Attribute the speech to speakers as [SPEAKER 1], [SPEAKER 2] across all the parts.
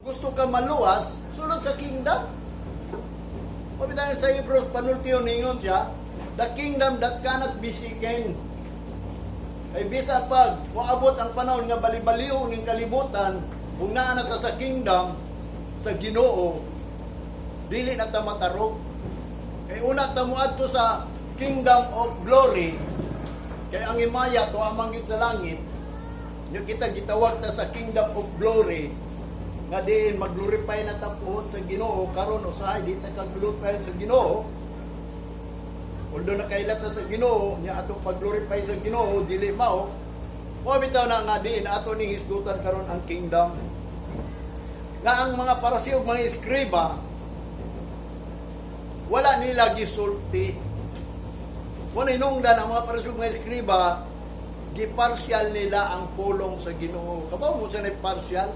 [SPEAKER 1] Gusto ka maluwas, sulod sa kingdom. Mabitayan sa Hebrews, panultiyo ningon siya, "The kingdom that cannot be shaken." Kay bisa pag moabot ang panahon nga balibaliw ning kalibutan, kung naa na ta sa kingdom sa Ginoo, dili na ta matarog. Kay una ta moadto sa kingdom of glory, kay ang himaya to amang gyud sa langit, nya kita gitawag ta sa kingdom of glory, nga diin mag-glorify na ta puhon sa Ginoo. Karon usahay di ta ka-glorify sa Ginoo. Although nakaila ta sa Ginoo, nya atong pag-glorify sa Ginoo dili mao. Mo bitaw na nga diin ato ning hisgutan karon ang kingdom. Nga ang mga Pariseo ug mga eskriba, wala nila gisulti. Wala hinungdan ang mga Pariseo ug mga eskriba, gipartial nila ang pulong sa Ginoo. Kabaw mo sa partial?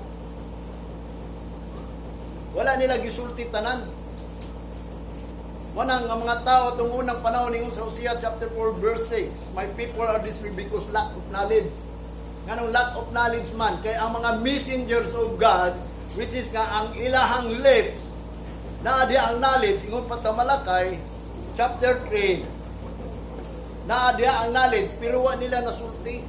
[SPEAKER 1] Wala nila gisulti tanan. Wanang ang mga tao itong unang panahon ningon sa Hosea chapter 4 verse 6, "My people are destroyed because lack of knowledge." Nganong lack of knowledge man? Kay ang mga messengers of God, which is nga ang ilahang lips, naa di ang knowledge, ingon pa sa Malakay chapter 3, naa di ang knowledge, pero wa nila nasulti.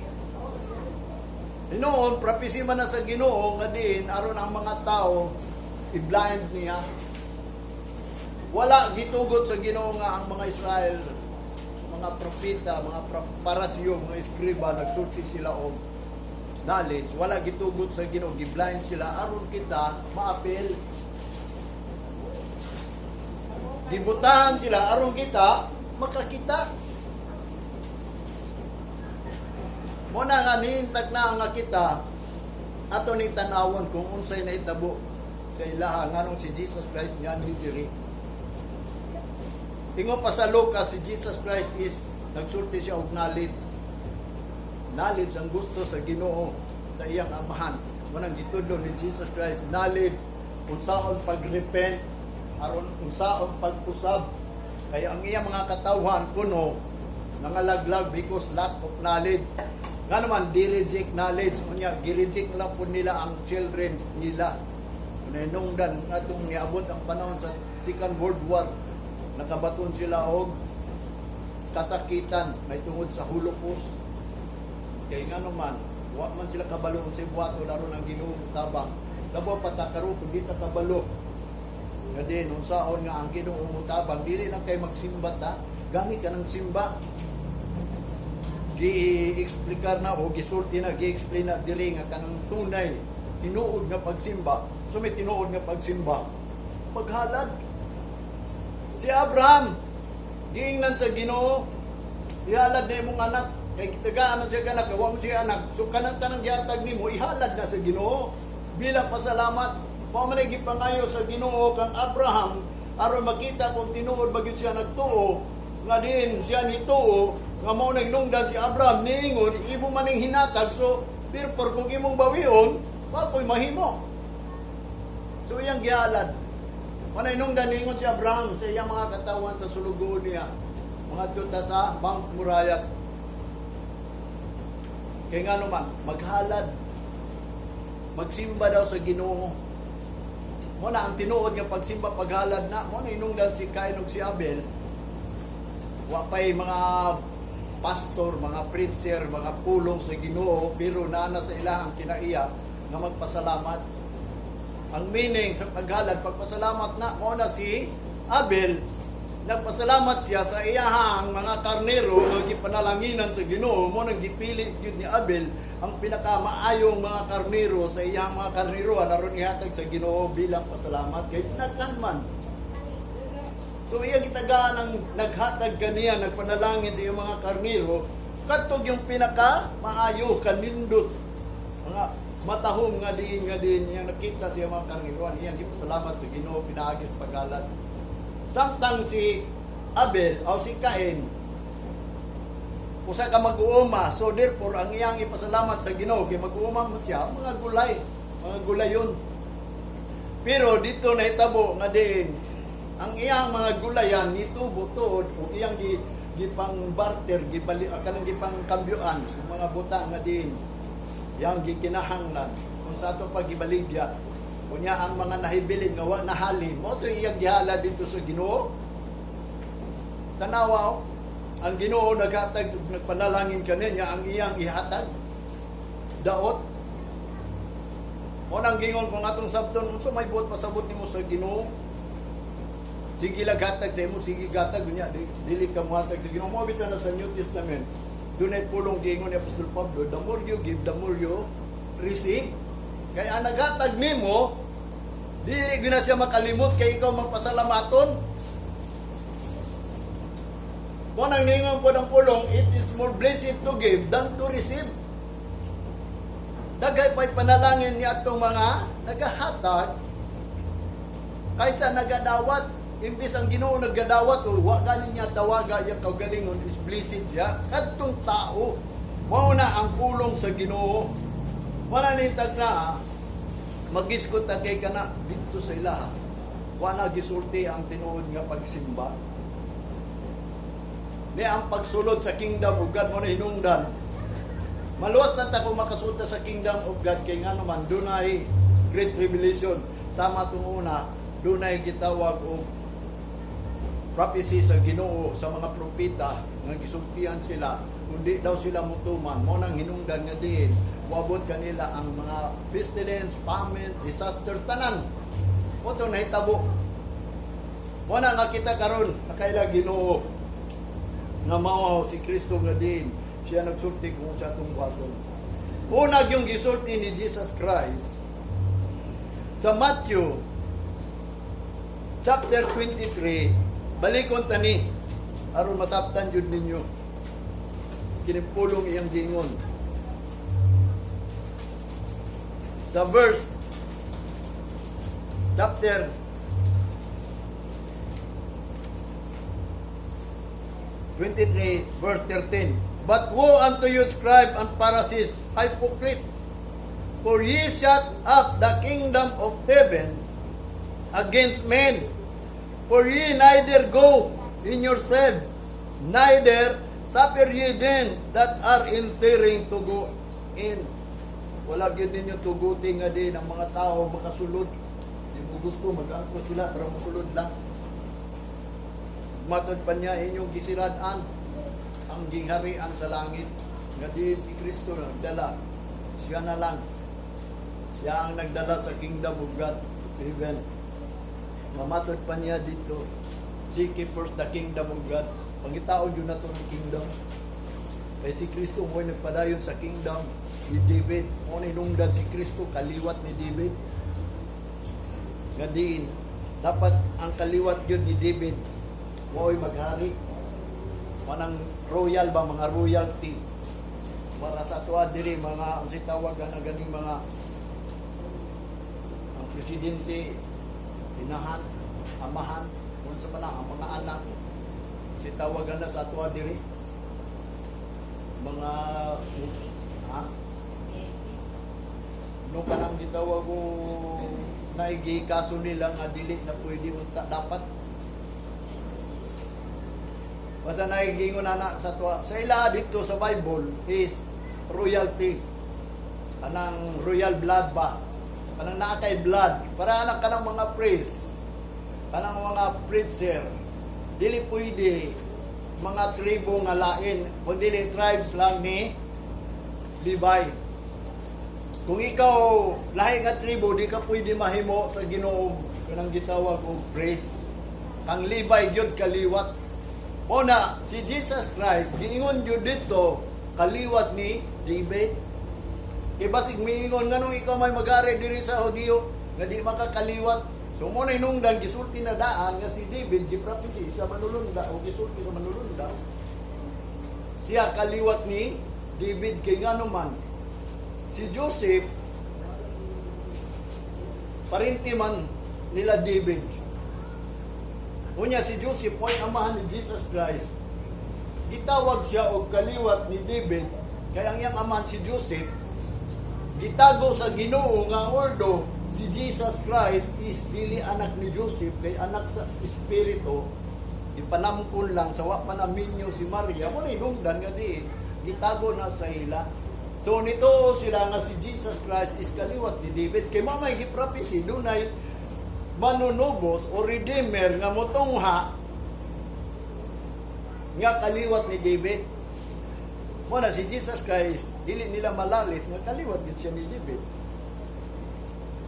[SPEAKER 1] Noon, prophecy man na sa Ginoo nga diin aron ang mga tao i-blind niya. Wala gitugot sa Ginoo nga ang mga Israel, mga propeta, mga Parasyo, mga eskriba, nagsulti sila og knowledge. Wala gitugot sa Ginoo, gi-blind sila aron kita maapil. Gibutahan sila aron kita makakita. Mo na nga niintag na nga kita ato ning tan-awon kung unsay nahitabo sa ilaha, nganong si Jesus Christ nga ni diri. Ingon pa sa Lucas, si Jesus Christ is nagsulti siya og knowledge. Knowledge ang gusto sa Ginoo sa iyang amahan. Munang gitudlo ni Jesus Christ knowledge unsaon pag-repent aron unsaon pag-usab. Kaya ang iyang mga katawhan kuno nangalaglag because lack of knowledge. Nga naman, di-reject knowledge. Unya, gi-reject lang po nila ang children nila. Nungdan atong niabot ang panahon sa Second World War, nakabaton sila og kasakitan may tungod sa Holocaust. Kay nga naman, wa man sila kabalo unsay buhaton aron ang Ginoo tabang. Labaw pa ta karon kung di ta kabalo nga din unsaon nga ang Ginoo mutabang, dili lang kay magsimba ta, gamit ka ng simba. Gi-explikar na o gisulti na, gi-explain na diri nga kanang tunay tinuod nga pagsimba. So may tinuod nga pagsimba, paghalad. Si Abraham, giingnan sa Ginoo, "Ihalad na imong anak." Kay gitagaan man siya anak, wa man siya anak. So kanang tanang gihatag nimo, ihalad na sa Ginoo bilang pasalamat. Mao man ay gipangayo sa Ginoo kang Abraham aron makita kung tinuod ba gyud siya nagtuo, nga diin siya nituo nga mao nang nungdan si Abraham niingon, "Imo man ning hinatag, so therefore kung imong bawion, wa ko'y mahimo." So iyang gihalad. Manay nungdan niingon si Abraham sa iyang mga katawan sa sulugoon niya, mga ta sa Mount Moriah. Kay nga naman, maghalad. Magsimba daw sa Ginoo. Mo na ang tinuod nga pagsimba, paghalad na. Mo na inungdan si Cain ug si Abel. Wa pay mga pastor, mga preacher, mga pulong sa Ginoo, pero naa na sa ilahang kinaiya nga magpasalamat. Ang meaning sa paghalad, pagpasalamat na. Mo na si Abel, nagpasalamat siya sa iyahang mga karnero nga gipanalanginan sa Ginoo. Mo nang gipili gyud ni Abel ang pinakamaayong mga karnero sa iyahang mga karnero aron ihatag sa Ginoo bilang pasalamat kay nagkan man. So iya gitagaan ang naghatag kaniya, nagpanalangin sa iyang mga karnero, kadtog yung pinaka maayo, kanindot. Mga matahom nga diin iyang nakita sa iyang mga karnero, iyang gipasalamat sa Ginoo pinaagi sa paghalad. Samtang si Abel o si Cain, usa ka mag-uuma, so therefore ang iyang ipasalamat sa Ginoo kay mag-uuma man siya, mga gulay, mga gulayon. Pero dito nahitabo nga diin ang iyang mga gulayan nitubo tuod o iyang gipang barter, gibali, kanang gipang kambyuan sa mga butang nga diin yang gikinahanglan kung sa ato pag gibaligya. Unya ang mga nahibilin nga wa nahalin, mao to iyang gihalad dito sa Ginoo. Tanawa oh, ang Ginoo naghatag ug nagpanalangin kaniya, ang iyang ihatag daot. Mo nang gingon kung atong sabton, unsa may buot pasabot nimo sa Ginoo? Sige lang hatag sa imo, sige gatag unya dili ka mohatag sa Ginoo. Mo bitaw na sa New Testament. Dunay pulong gingon ni Apostol Pablo, "The more you give, the more you receive." Kay ang naghatag nimo, dili gyud na siya makalimot kay ikaw magpasalamaton. Mo nang ningon po ng pulong, "It is more blessed to give than to receive." Daghay pa'y panalangin ni atong mga nagahatag kaysa nagadawat. Imbis ang Ginoo nagadawat o wa gani niya tawaga iyang kaugalingon is blessed siya kadtong tao. Mao na ang pulong sa Ginoo. Wala ni na magisgot ta kay kana didto sa ilaha. Wa na gisulti ang tinuod nga pagsimba. Ni ang pagsulod sa kingdom of God mo na hinungdan. Maluwas na ta kung makasulod ta sa kingdom of God kay nga naman dunay great tribulation. Sama tong una, dunay gitawag og prophecy sa Ginoo sa mga propeta nga gisultian sila kundi daw sila mutuman. Mo nang hinungdan nga diin moabot kanila ang mga pestilence, famine, disasters, tanan mo to nahitabo. Mo na nga kita karon nakaila Ginoo nga mao si Kristo nga diin siya nagsulti kung sa atong buhaton. Una yung gisulti ni Jesus Christ sa Matthew chapter 23. Balikon tani aron masabtan jud ninyo kining pulong iyang gingon sa verse chapter 23 verse 13. "But woe unto you, scribe and Pharisees, hypocrite, for ye shut up the kingdom of heaven against men. For ye neither go in yourself, neither suffer ye them that are entering to go in." Wala gyud ninyo tuguti nga din ang mga tao makasulod. Di mo gusto, mag-angko sila para musulod lang. Matod pa niya, inyong gisirad-an ang gingharian sa langit. Nga diin si Kristo nagdala. Siya na lang. Siya ang nagdala sa kingdom of God to heaven. Mamatod pa niya dito, "Seek ye first the kingdom of God." Pangitaon yun na to ng kingdom. Kay si Kristo mo nagpadayon sa kingdom ni David. Mo hinungdan si Kristo kaliwat ni David. Nga diin, dapat ang kaliwat yun ni David mo'y maghari. Manang royal ba, mga royalty. Para sa tuwa diri mga unsay tawag na ganing mga ang presidente, inahan, amahan, unsa pa na ang mga anak. Si tawagan na sa tuwa diri. Mga ha? No, kanang gitawag ko naigi kaso nila nga dili na pwede unta dapat. Basta nagigingon na na sa tuwa. Sa ila dito sa Bible is royalty. Kanang royal blood ba? Kanang naa kay blood. Para anak kanang mga priest. Kanang mga preacher. Dili pwede mga tribo nga lain. Kung dili tribes lang ni Levi. Kung ikaw lahi nga tribo, di ka pwede mahimo sa Ginoo kanang gitawag og priest. Kang Levi gyud kaliwat. Mo na si Jesus Christ giingon gyud dito kaliwat ni David. Kay basig miingon, nganong ikaw may magari diri sa Hudiyo nga di makakaliwat? So mo na hinungdan gisulti na daan nga si David giprophesy sa manulunda o gisulti sa manulunda. Siya kaliwat ni David kay ngano man si Joseph parinti man nila David. Unya si Joseph mo'y amahan ni Jesus Christ. Gitawag siya og kaliwat ni David kay ang iyang amahan si Joseph gitago sa Ginoo nga ordo si Jesus Christ is dili anak ni Joseph kay anak sa espiritu, ipanamkon lang sa wa pa na minyo si Maria. Mo ni hinungdan nga di gitago na sa ila. So nito sila nga si Jesus Christ is kaliwat ni David. Kay mao may gi-prophecy, dunay manunubos o redeemer nga motungha nga kaliwat ni David. Mao na si Jesus Christ, dili nila malalis nga kaliwat gyud siya ni David.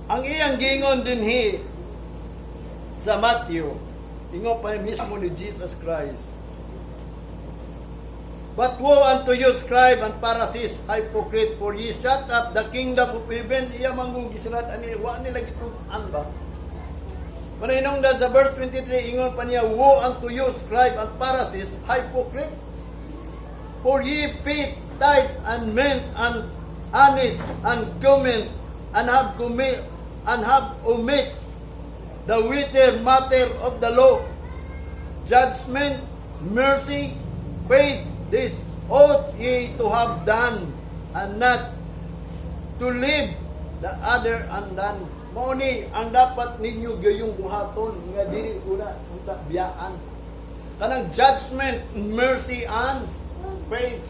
[SPEAKER 1] Ang iyang gingon dinhi sa Matthew, ingon pa mismo ni Jesus Christ, "But woe unto you, scribe and Pharisees, hypocrite, for ye shut up the kingdom of heaven." Iya manggong gisirat ani, wa nila gitud-an ba? Manahinungdan sa verse 23, ingon pa niya, "Woe unto you, scribe and Pharisees, hypocrite, for ye pay tithes and mint and anise and cumin, and have omit the weightier matter of the law, judgment, mercy, faith. This ought ye to have done, and not to leave the other undone." Mao ni ang dapat ninyo gayong buhaton nga dili una unta biyaan. Kanang judgment, mercy, and faith.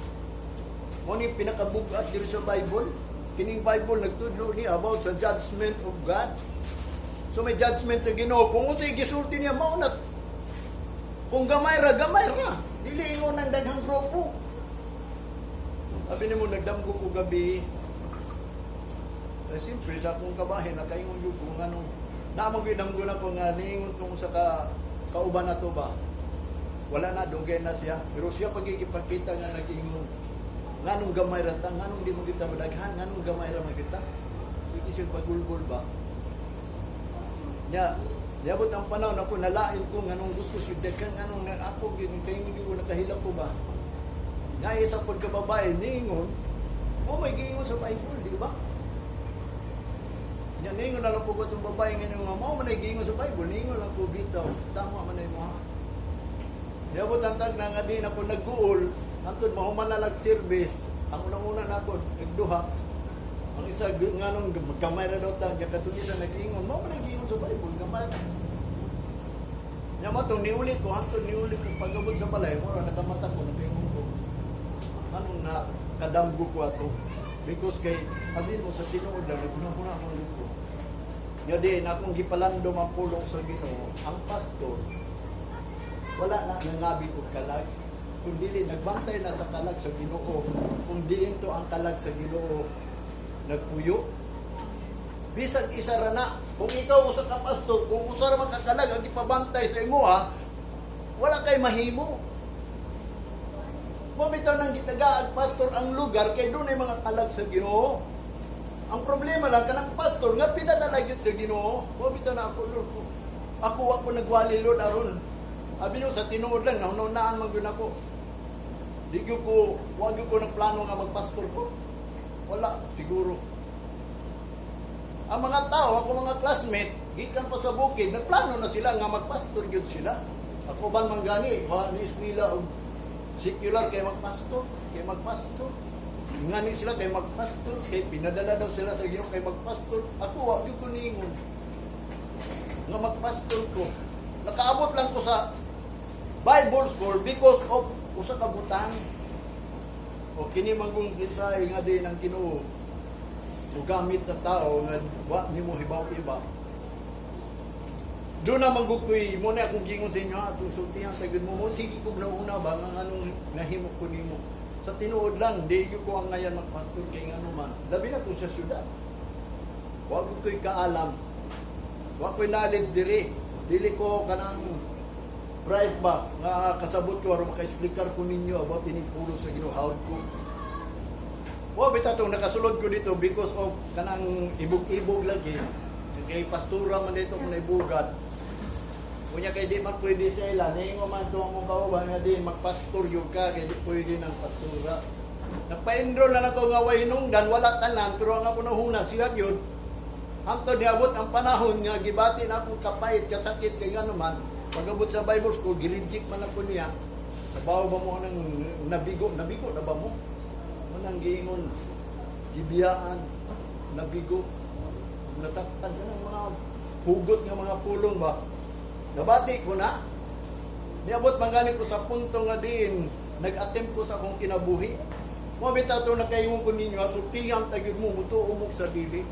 [SPEAKER 1] Mao ni pinakabugat diri sa Bible. Kining Bible nagtudlo ni about sa judgment of God. So may judgment sa Ginoo. Kung unsay gisulti niya, mao na. Kung gamay ra, gamay ra. Dili ingon ng daghang grupo. Sabi nimo, nagdamgo ko gabi. Eh, siyempre, sa akong kabahin, nakaingon yun kung anong, naamang gidamgo na ko nga, niingon tong sa kauban na to ba. Wala na, dugay na siya. Pero siya pagigipagkita nga nag-ingon, nganong gamay ra ta, nganong di mo kita madaghan, nganong gamay ra man kita. Sige siya pagulgol ba. Nya, niabot ang panahon ako nalain ko nganong gusto siya daghan, nganong ako gyud kay hindi ko nakahilak ko ba. Nga isa pod ka babae niingon, oh, may giingon sa Bible, di ba? Nya niingon na lang po ko itong babae nga nga mao man ay giingon sa Bible, niingon lang ko bitaw, tama man ay mo ha. Niabot ang tag na nga di na ko nagguol, hantod mahuman na nag-service, ang unang-una na ako, nagduha. Ang isa, nganong gamay ra daw ta, nya katong isa nag-ingon, mao man ay giingon sa Bible, gamay ra. Nya mo tong niuli ko, hantod niuli ko pagabot sa balay, mura nakamata ko, nakaingon ko. Anong na kadamgo ko ato? Because kay abi mo sa tinuod lang naghuna-huna akong luko. Nya din akong gipalandom ang pulong sa Ginoo, ang pastor wala na nangabi og kalag. Kung dili nagbantay na sa kalag sa Ginoo, kung diin to ang kalag sa Ginoo nagpuyo. Bisag isa ra na, kung ikaw usa ka pastor, kung usa ra man ka kalag ang ipabantay sa imo ha, wala kay mahimo. Mao bitaw nang gitagaag pastor ang lugar kay doon ay mga kalag sa Ginoo. Ang problema lang kanang pastor nga pinadala gyud sa Ginoo. Mao bitaw na ako, Lord. Ako wa ko nagwali, Lord, aron. Abi no sa tinuod lang nahunahunaan man gyud ako. Di gyud ko wa gyud ko nagplano nga magpastor ko. Wala siguro. Ang mga tao, ako mga classmate, gikan pa sa bukid, nagplano na sila nga magpastor gyud sila. Ako ban man gani, wa ni eskwela og secular kay magpastor, kay magpastor. Ngani sila kay magpastor, kay pinadala daw sila sa Ginoo kay magpastor. Ako wa gyud ko niingon nga magpastor ko. Nakaabot lang ko sa Bible school because of usa ka butang. O kini manggong kisay nga din ang Ginoo o gamit sa tao nga wa nimo hibaw iba. Doon na manggukoy mo na akong gingon sa inyo ha, atong sultihan tagud mo mo sige kog nauna ba nga anong nahimo ko nimo. Sa tinuod lang, di gyud ko ang ngayan magpastor kay ngano man. Labi na kung sa syudad. Wa ko'y kaalam. Wa ko'y knowledge diri. Dili ko kanang price ba nga kasabot ko aron maka-explicar ko ninyo about ining pulong sa Ginoo hawd ko. Wa bitaw tong nakasulod ko dito because of kanang ibog-ibog lagi. Kay pastura man dito kung naibugat. Kunya kay di man pwede sa ila, niingon man to ang kauban nga di magpastor gyud ka kay di pwede ng pastura. Nagpa-enroll na nako nga way hinungdan, wala tanan, pero ang ako nahuna sila gyud. Hangtod niabot ang panahon nga gibati na ako kapait, kasakit kay ngano man. Pag-abot sa Bible school, gi-reject man ako niya. Kabaw ba mo nang nabigo, nabigo na ba mo? Mo nang giingon, gibiyaan, nabigo, nasaktan ka ng mga hugot nga mga pulong ba. Nabati ko na. Niabot man gani ko sa punto nga din, nag-attempt ko sa akong kinabuhi. Mo bitaw to nakaingon ko ninyo, sultihan ta gyud mo, mutuo mo sa dili.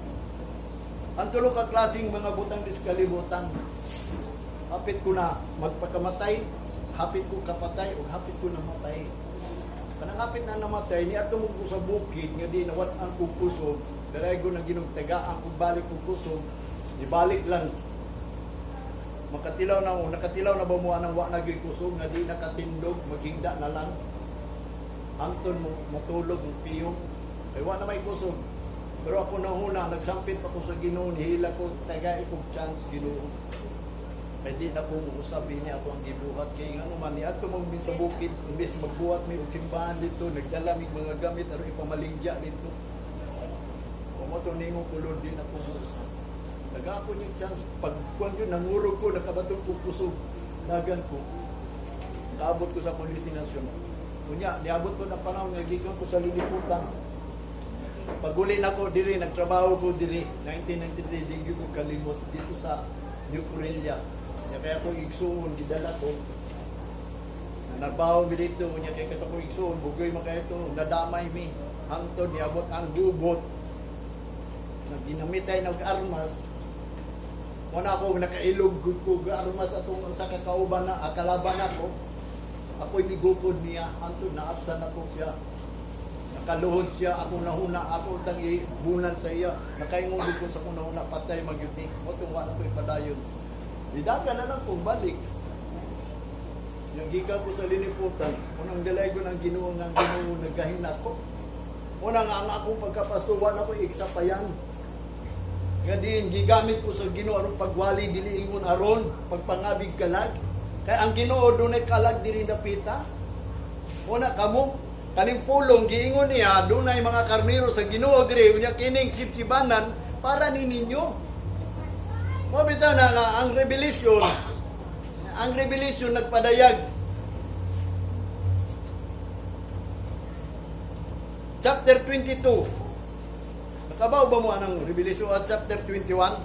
[SPEAKER 1] Ang tulo ka klaseng mga butang dis kalibutan. Hapit ko na magpakamatay, hapit ko kapatay, o hapit ko namatay. Kanang hapit na namatay, ni ato mo ko sa bukid, nga di nawat ang kong kusog, ko na ginugtagaan kung balik kong kusog, di balik lang. Makatilaw na mo, nakatilaw na ba mo anang wa na gyud kusog, nga di nakatindog, maghigda na lang. Hangtod mo, matulog, mo piyong. Kay wa na may kusog. Pero ako nahuna, nagsampit ako sa Ginoo, nihila ko, tagai kong chance, Ginoo. Kay di na ko usabi niya ako ang gibuhat kay ngano man niadto mo mi sa bukid imbes magbuhat mi og simbahan dito, nagdala mig mga gamit aron ipamalingya dito. Mo to nimo ko, Lord, di na ko muusab. Naga ako niya chance pag kuan yun, nangurog ko, nakabatong ko kusog, dagan ko. Nakaabot ko sa destinasyon. Unya, niabot ko na panahon nga gikan ko sa liliputan. Paguli na ko diri, nagtrabaho ko diri 1993, di gyud ko kalimot dito sa New Corelia. Nya kaya ko igsuon gidala ko. Nagbaho mi dito, unya kay kato ko igsuon, bugoy man kayo to, nadamay mi. Hangtod niabot ang gubot. Naginamitay nag armas. Wala ako nakailog gud ko ga armas atong sa kakauban na akalaban ako. Ako'y nigukod niya, hangtod naapsan ako siya. Nakaluhod siya, ako nahuna, ako lang ibunan sa iya. Nakaingon ko sa akong nahuna, patay magyud ni. Mo tong wala ko ipadayon. Didaga na lang kung balik. Yung gikan ko sa liniputan, unang dalay ko ng Ginoo nga ang Ginoo nagahin ako. Unang ang akong pagkapasto, wala ko iksapayan. Nga diin gigamit ko sa Ginoo aron pagwali dili ingon aron pagpangabig kalag. Kay ang Ginoo dunay kalag diri dapita. Una kamo kaning pulong giingon niya dunay mga karnero sa Ginoo diri, unya kining sipsibanan para ni ninyo. Mo bitaw na nga ang revelation nagpadayag. Chapter 22. Nakabaw ba mo anang Revelation at chapter 21?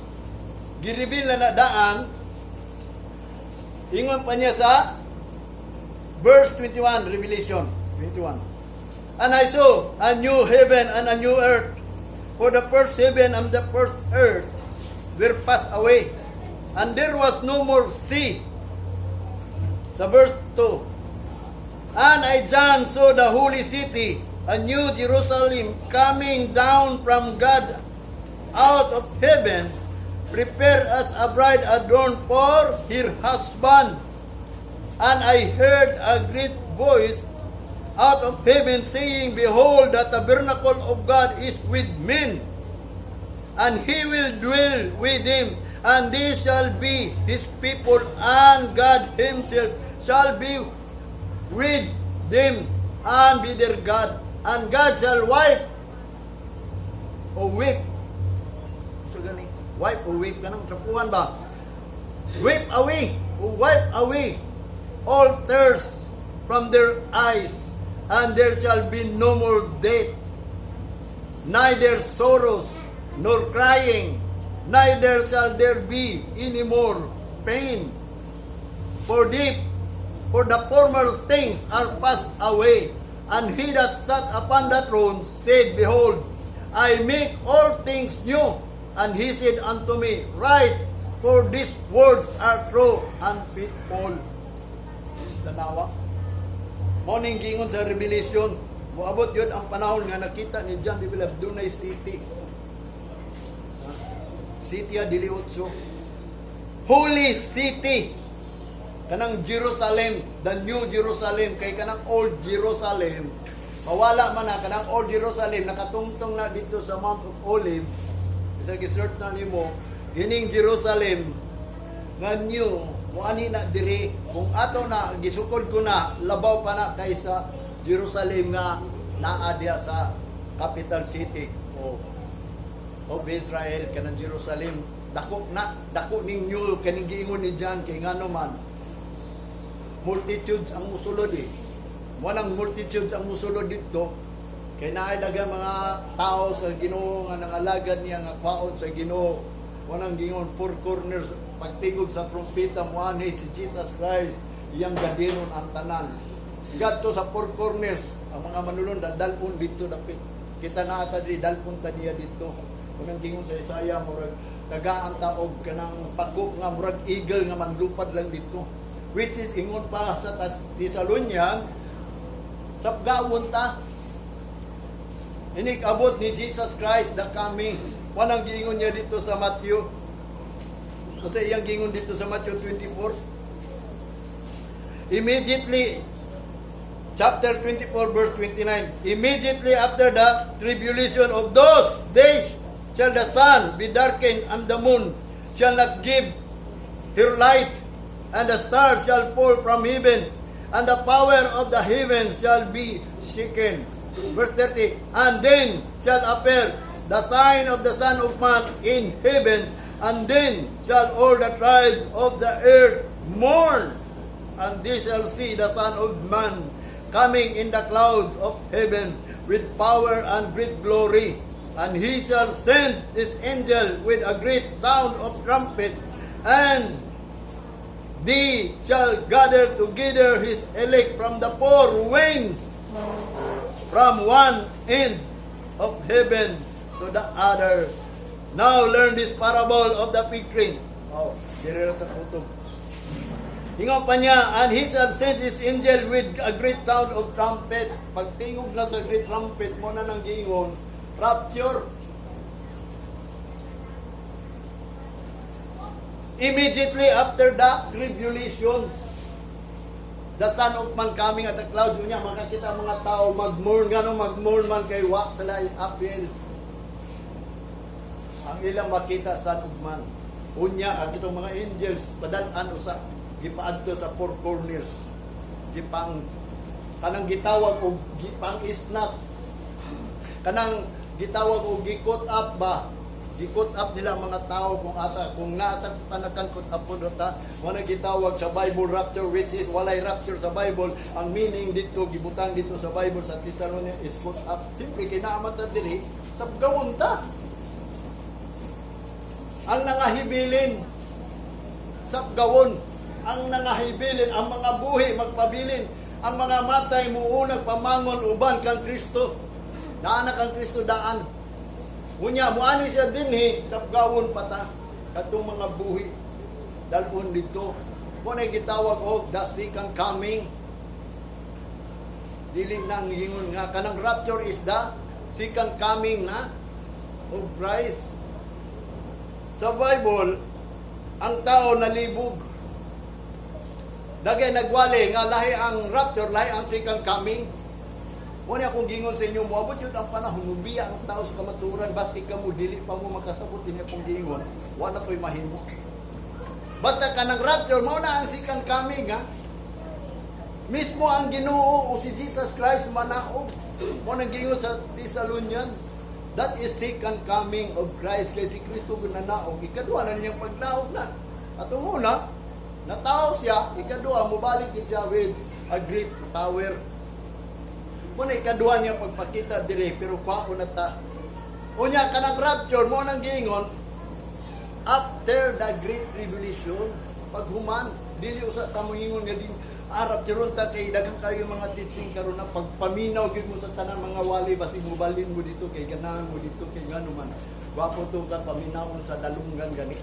[SPEAKER 1] Gireveal na na daan. Ingon pa niya sa verse 21, Revelation 21. "And I saw a new heaven and a new earth. For the first heaven and the first earth were passed away, and there was no more sea." Sa verse 2. "And I, John, saw the holy city, a new Jerusalem, coming down from God out of heaven, prepared as a bride adorned for her husband. And I heard a great voice out of heaven saying, 'Behold, the tabernacle of God is with men, and he will dwell with them, and they shall be his people, and God himself shall be with them and be their God. And God shall wipe o wipe.'" So gani, wipe o wipe kanang trapuhan ba? "Wipe away o wipe away all tears from their eyes, and there shall be no more death, neither sorrows nor crying, neither shall there be any more pain. For the former things are passed away. And he that sat upon the throne said, 'Behold, I make all things new.' And he said unto me, 'Write, for these words are true and faithful.'" Tanawa. Mao ning giingon sa Revelation, moabot yun ang panahon nga nakita ni John the Beloved, dunay city. Ha? City ah, dili otso. Holy city. Kanang Jerusalem, the New Jerusalem, kay kanang Old Jerusalem, mawala man na kanang Old Jerusalem, nakatungtong na dito sa Mount of Olive. Sa gi-search na nimo, kining Jerusalem nga new, mo ani na diri. Kung ato na gisukod ko na, labaw pa na kaysa Jerusalem nga naa diha sa capital city o of Israel. Kanang Jerusalem dako na, dako ning new kaning giingon ni John, kay ngano man multitudes ang musulod eh. Walang multitudes ang musulod dito kay naay daghang mga tao sa Ginoo nga nangalagad niya nga kwaon sa Ginoo. Walang gingon four corners, pagtingog sa trumpeta, muanhi si Jesus Christ, iyang gadinon ang tanan. Gadto sa four corners, ang mga manulundan dalon dito dapit. Kita na ata diri, dalon ta niya dito. Unang gingon sa Isaiah, murag tagaan ta og kanang pagok nga murag eagle nga manlupad lang dito. Which is ingon pa sa Thessalonians, sapgawon ta. Inig-abot ni Jesus Christ the coming. Wanang giingon niya dito sa Matthew. Kasi iyang giingon dito sa Matthew 24. Immediately, chapter 24, verse 29. "Immediately after the tribulation of those days shall the sun be darkened and the moon shall not give her light and the stars shall fall from heaven and the power of the heavens shall be shaken." Verse 30, "And then shall appear the sign of the Son of Man in heaven, and then shall all the tribes of the earth mourn, and they shall see the Son of Man coming in the clouds of heaven with power and great glory. And he shall send his angel with a great sound of trumpet, and they shall gather together his elect from the four winds, from one end of heaven to the others. Now learn this parable of the fig tree." Oh, dire ra ta kutob. Ingon pa niya, "And he shall send his angel with a great sound of trumpet." Pagtingog na sa great trumpet, mao na nang giingon, rapture. Immediately after the tribulation, the Son of Man coming at the clouds, niya, makakita ang mga tao mag-mourn, gano'ng mag-mourn man kay wa sila apil. Ang ilang makita, Son of Man. Unya, ang itong mga angels, padal-an usa, gipaadto sa four corners. Gipang, kanang gitawag og gipang isnat. Kanang gitawag og gi-caught up ba? Gi-caught up nila ang mga tao kung asa, kung naata sa panakan caught up po ta, wala gitawag sa Bible rapture, which is walay rapture sa Bible. Ang meaning dito, gibutang dito sa Bible sa Thessalonians is caught up. Simple, kinaamat ta diri, sa gawon ta. Ang nangahibilin, sapgawon, ang nangahibilin, ang mga buhi magpabilin, ang mga matay muunag pamangon uban kang Kristo. Daan na kang Kristo daan. Unya, muani siya dinhi, sapgawon pa ta. Katong mga buhi, dalhon dito. Mao na gitawag og the second coming. Dili na ang ingon nga kanang rapture is the second coming na of Christ. Sa Bible, ang tao nalibog. Dagay nagwali nga lahi ang rapture, lahi ang second coming. Wala akong gingon sa inyo, moabot yun ang panahon, mubiya ang tao sa kamaturan, basta ka mo, dili pa mo makasabot ini akong gingon, wala ko'y mahimo. Basta kanang rapture, mao na ang second coming, ha? Mismo ang Ginoo o si Jesus Christ manaog. Mao nang gingon sa Thessalonians. That is second coming of Christ. Kay si Kristo nanaog. Ikaduha na niyang pagnaog na. At una, natao siya. Ikaduha, mubalik siya with a great power. Mao na ikaduha niya pagpakita dire, pero kwaon na ta. Unya, kanang rapture, mao nang giingon, after the great tribulation, paghuman, dili usa ta moingon nga din, rapture ta kay daghan kayo mga teaching karon na pagpaminaw gyud mo sa tanan mga wali, basi mobalin mo dito kay ganahan mo dito kay ngano man. Gwapo to ka paminawon sa dalunggan gani.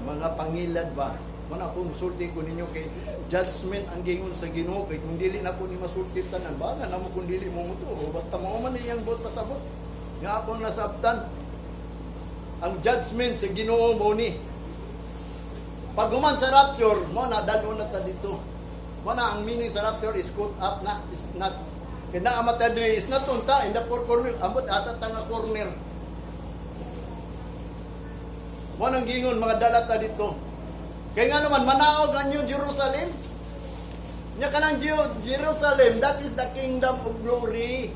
[SPEAKER 1] Mga pangilad ba? Mao na ako musulti ko ninyo kay judgment ang gingon sa Ginoo kay kung dili na ko ni masulti tanan, baga na mo kung dili mo muto, basta mao man iyang buot pasabot nga akong nasabtan. Ang judgment sa Ginoo mo ni pag human sa rapture mo na dalon na ta dito. Mao na ang meaning sa rapture is caught up na, is not kay naa mata diri, is not unta in the four corner, ambot asa ta nga corner. Mao nang gingon mga dala ta dito. Kay nga naman manaog ang New Jerusalem. Nya kanang Jerusalem, that is the kingdom of glory.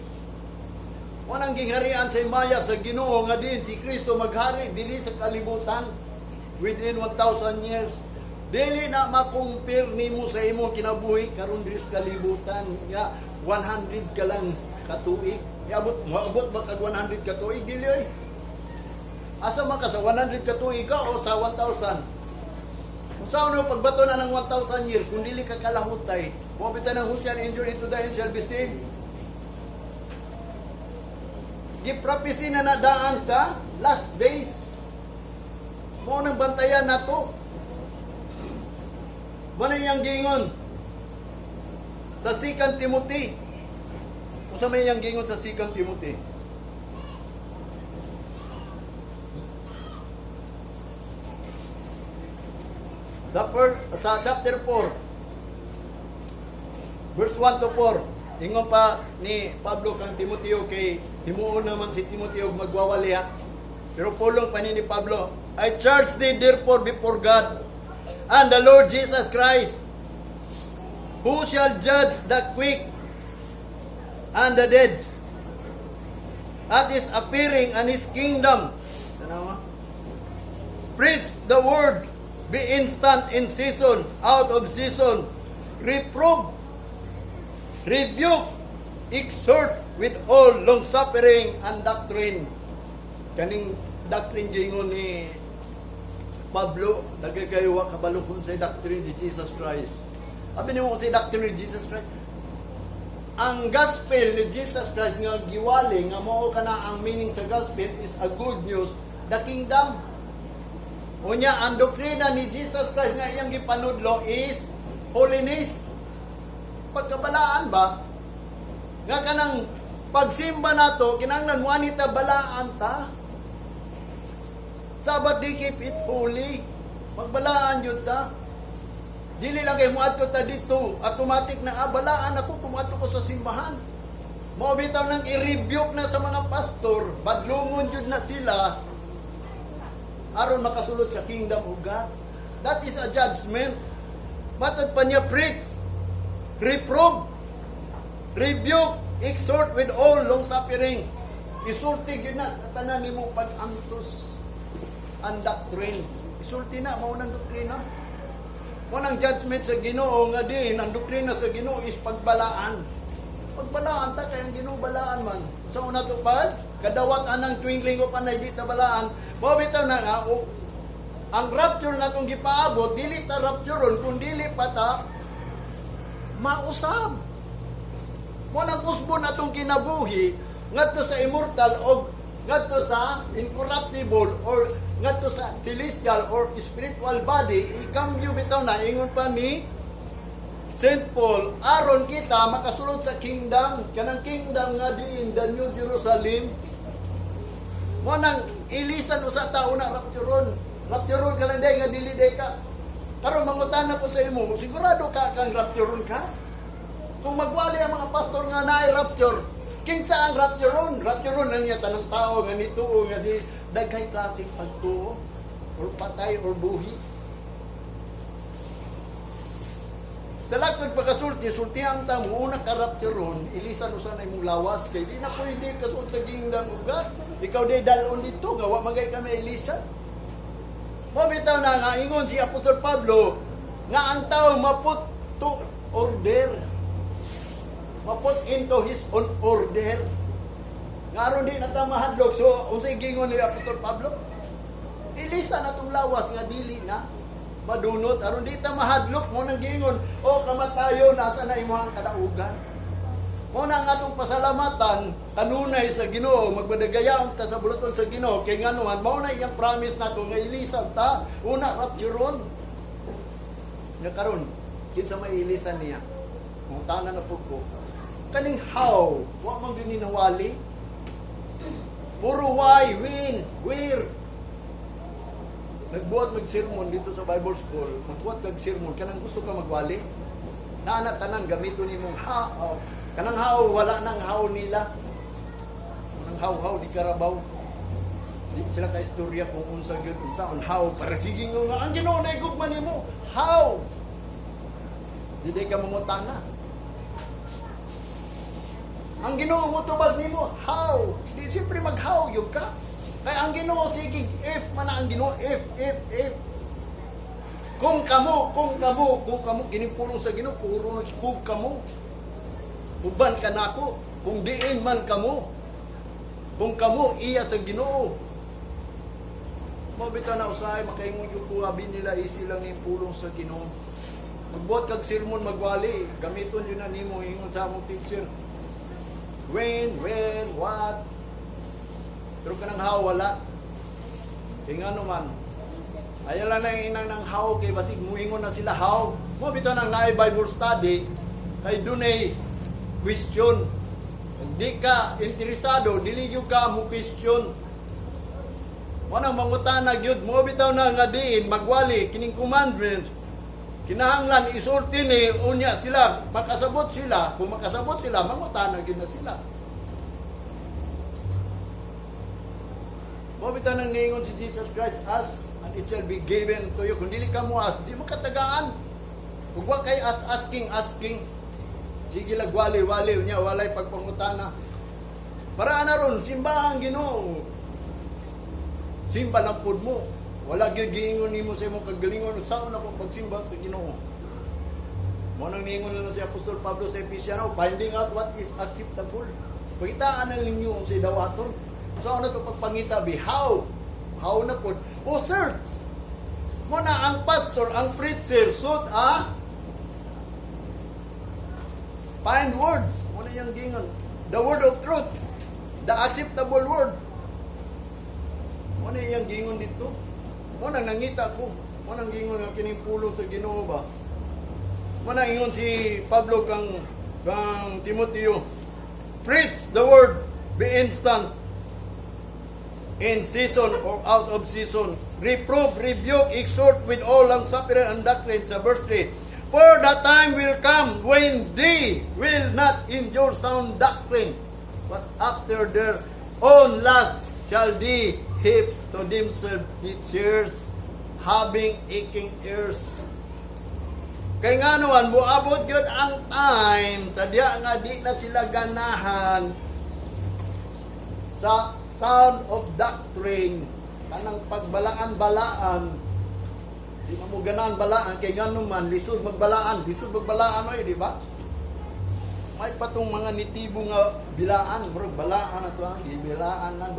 [SPEAKER 1] Mao nang gingharian sa himaya sa Ginoo nga din si Kristo maghari dili sa kalibutan within 1,000 years. Dili na makumpir nimo sa imong kinabuhi karon diri sa kalibutan nga 100 ka lang katuig. Iabot, moabot ba kag 100 ka tuig? Dili oy. Asa man ka, sa 100 ka tuig ka o sa 1,000? Kung saan mo pagbato na ng 1,000 years, kung dili ka kalahutay, mo bitaw nang who shall endure into the end shall be saved. Gi-prophecy na nadaan sa last days. Mo nang bantayan nato. Mo na iyang gingon sa 2 Timothy. Unsa may iyang gingon sa 2 Timothy? Sa chapter 4, verse 1 to 4, ingon pa ni Pablo kang Timoteo kay himuon naman si Timoteo magwawali ha. Pero pulong pa ni Pablo, "I charge thee therefore before God and the Lord Jesus Christ, who shall judge the quick and the dead, at his appearing and his kingdom." Tanawa? "Preach the word, be instant in season, out of season, reprove, rebuke, exhort with all long suffering and doctrine." Kaning doctrine gingon ni Pablo, nagkakayo wa kabalo kung sa doctrine ni Jesus Christ. Abi nimo sa doctrine ni Jesus Christ. Ang gospel ni Jesus Christ nga giwali nga mao kana ang meaning sa gospel is a good news, the kingdom. Unya ang doktrina ni Jesus Christ nga iyang gipanudlo is holiness. Pagkabalaan ba? Nga kanang pagsimba nato kinahanglan mo ani ta balaan ta. Sabbath day, keep it holy. Magbalaan yun ta. Dili lang kay muadto ta dito, automatic na ah, balaan ako kung muadto ko sa simbahan. Mao bitaw nang i-rebuke na sa mga pastor, badlungon jud na sila aron makasulod sa kingdom of God. That is a judgment. Matod pa niya, preach, reprove, rebuke, exhort with all long suffering. Isulti gyud na sa tanan nimo pag-antos ang doctrine. Isulti na mao nang doktrina. Mao nang judgment sa Ginoo nga din ang doktrina sa Ginoo is pagbalaan. Pagbalaan ta kay ang Ginoo balaan man. Sa una to pag kadawat anang tuwing linggo pa na di ta balaan. Mao bitaw na nga o, ang rapture na itong gipaabot, dili ta raptureon kung dili pa ta mausab. Mo nang usbon atong kinabuhi ngadto sa immortal o ngadto sa incorruptible or ngadto sa celestial or spiritual body, ikambyo bitaw na ingon pa ni St. Paul, aron kita makasulod sa kingdom, kanang kingdom nga diin the New Jerusalem. Mo nang ilisan usa ta una rapturon. Rapturon ka lang day nga dili day ka. Karon mangutana ko sa imo, sigurado ka kang rapturon ka? Kung magwali ang mga pastor nga naay rapture, kinsa ang rapturon? Rapturon na niya tanang tao nga nituo nga di daghay klaseng pagtuo or patay or buhi. Sa lagtod pagkasulti, sultihan ta mo, una ka rapturon, ilisan usa na imong lawas kay di na pwede kasuot sa kingdom of God. Ikaw di dalon dito, gawa magay kami ilisan. Mao bitaw na nga ingon si Apostol Pablo nga ang tao ma-put to order. Ma-put into his own order. Nga aron di na ta mahadlok. So unsay gingon ni Apostol Pablo? Ilisa na tong lawas nga dili na madunot aron di ta mahadlok. Mo nang gingon, "O kamatayon, nasa na imong kadaugan?" Mo na ang atong pasalamatan kanunay sa Ginoo, magbadagayaon ta sa buluton sa Ginoo kay nganuman mao na iyang promise nato nga ilisan ta una rapturon. Nga karon kinsa may ilisan niya? Mangutana na pud ko. Kaning how, wa man gyud ni nawali. Puro why, when, where. Nagbuhat mag-sermon dito sa Bible School, magbuhat kag sermon, kanang gusto ka magwali. Naana tanan gamiton nimong ha, oh. Kanang how, wala nang how nila. Kanang how how di karabaw. Di sila ka istorya kung unsa gyud unsa on how para sige nga ang Ginoo na gugma nimo. How? Di di ka mangutana. Ang Ginoo mo tubag nimo, how? Di siyempre mag-how yun ka. Kaya ang Ginoo sige if man na ang Ginoo if if if. Kung kamo, kung kamo, kung kamo kining pulong sa Ginoo puro na kung kamo. Uban ka nako kung diin man kamo. Kung kamo iya sa Ginoo. Mao bitaw na usahay makaingon gyud ko, abi nila easy lang yung pulong sa Ginoo. Magbuhat kag sermon, magwali, gamiton yun na nimo ingon sa among teacher. When, where, what. Pero kanang how, wala. Kay ngano man, ayaw lang na inang ng how kay basig muingon na sila how. Mao bitaw nang naay Bible study kay dunay question. Hindi ka interesado, dili gyud ka mo question. Wanang mangutana gyud. Mao bitaw na nga diin magwali kining commandment. Kinahanglan isulti ni, unya sila makasabot sila. Kung makasabot sila, mangutana gyud na sila. Mao bitaw nang niingon si Jesus Christ, "Ask and it shall be given to you." Kung dili ka mo ask, di mo katagaan. Kung wa kay ask, asking, asking. Sige lag wali, wali, unya walay pagpangutana. Para na ron, simba ang Ginoo. Simba lang pud mo. Wala gyud giingon nimo sa imong kagalingon, saon ako pagsimba sa Ginoo? Mao nang niingon na si Apostol Pablo sa Ephesians, finding out what is acceptable. Pagitaan na ninyo kung sa dawaton. Saon na to pagpangita bi how? How na pud? O search. Mao na ang pastor, ang preacher, should find words. Mao na iyang gingon. The word of truth. The acceptable word. Mao na iyang gingon dito. Mao nang nangita ko. Mao nang gingon nga kining pulong sa Ginoo ba. Mao nang ingon si Pablo kang Timoteo. "Preach the word, be instant, in season or out of season. Reprove, rebuke, exhort with all long suffering and doctrine," sa verse 3. "For the time will come when they will not endure sound doctrine, but after their own lust shall they heap to themselves teachers having aching ears." Kay nga naman, muabot yun ang time sa diya nga di na sila ganahan sa sound of doctrine, kanang pagbalaan-balaan. Di man mo ganahan balaan kay ngano man lisod magbalaan, lisod magbalaan oy, di ba? May patong mga nitibo nga bilaan, murag balaan na to ang gibilaan lang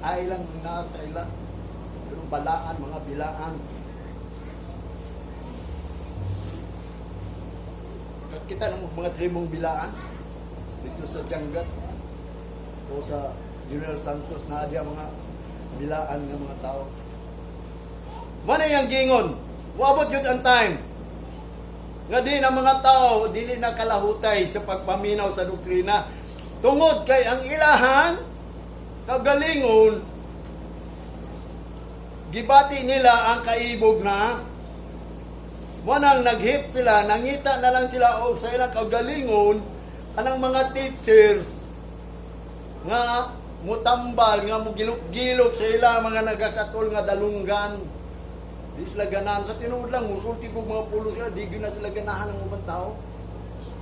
[SPEAKER 1] ay lang nasa ila. Pero balaan, mga bilaan. Kita ng mga tribong bilaan dito sa Danggas o sa General Santos na diya mga bilaan ng mga tao. Mana yang gingon, moabot yun ang time nga di na mga tao dili na kalahutay sa pagpaminaw sa doktrina tungod kay ang ilahang kagalingon gibati nila ang kaibog na. Wanang nag-heap sila, nangita na lang sila og sa ilang kaugalingon anang mga teachers nga mutambal, nga mugilok-gilok sa ilang mga nagakatol nga dalunggan. Di sila ganahan. Sa tinuod lang, musulti kog mga pulo sila, di gyud na sila ganahan ng ubang tao.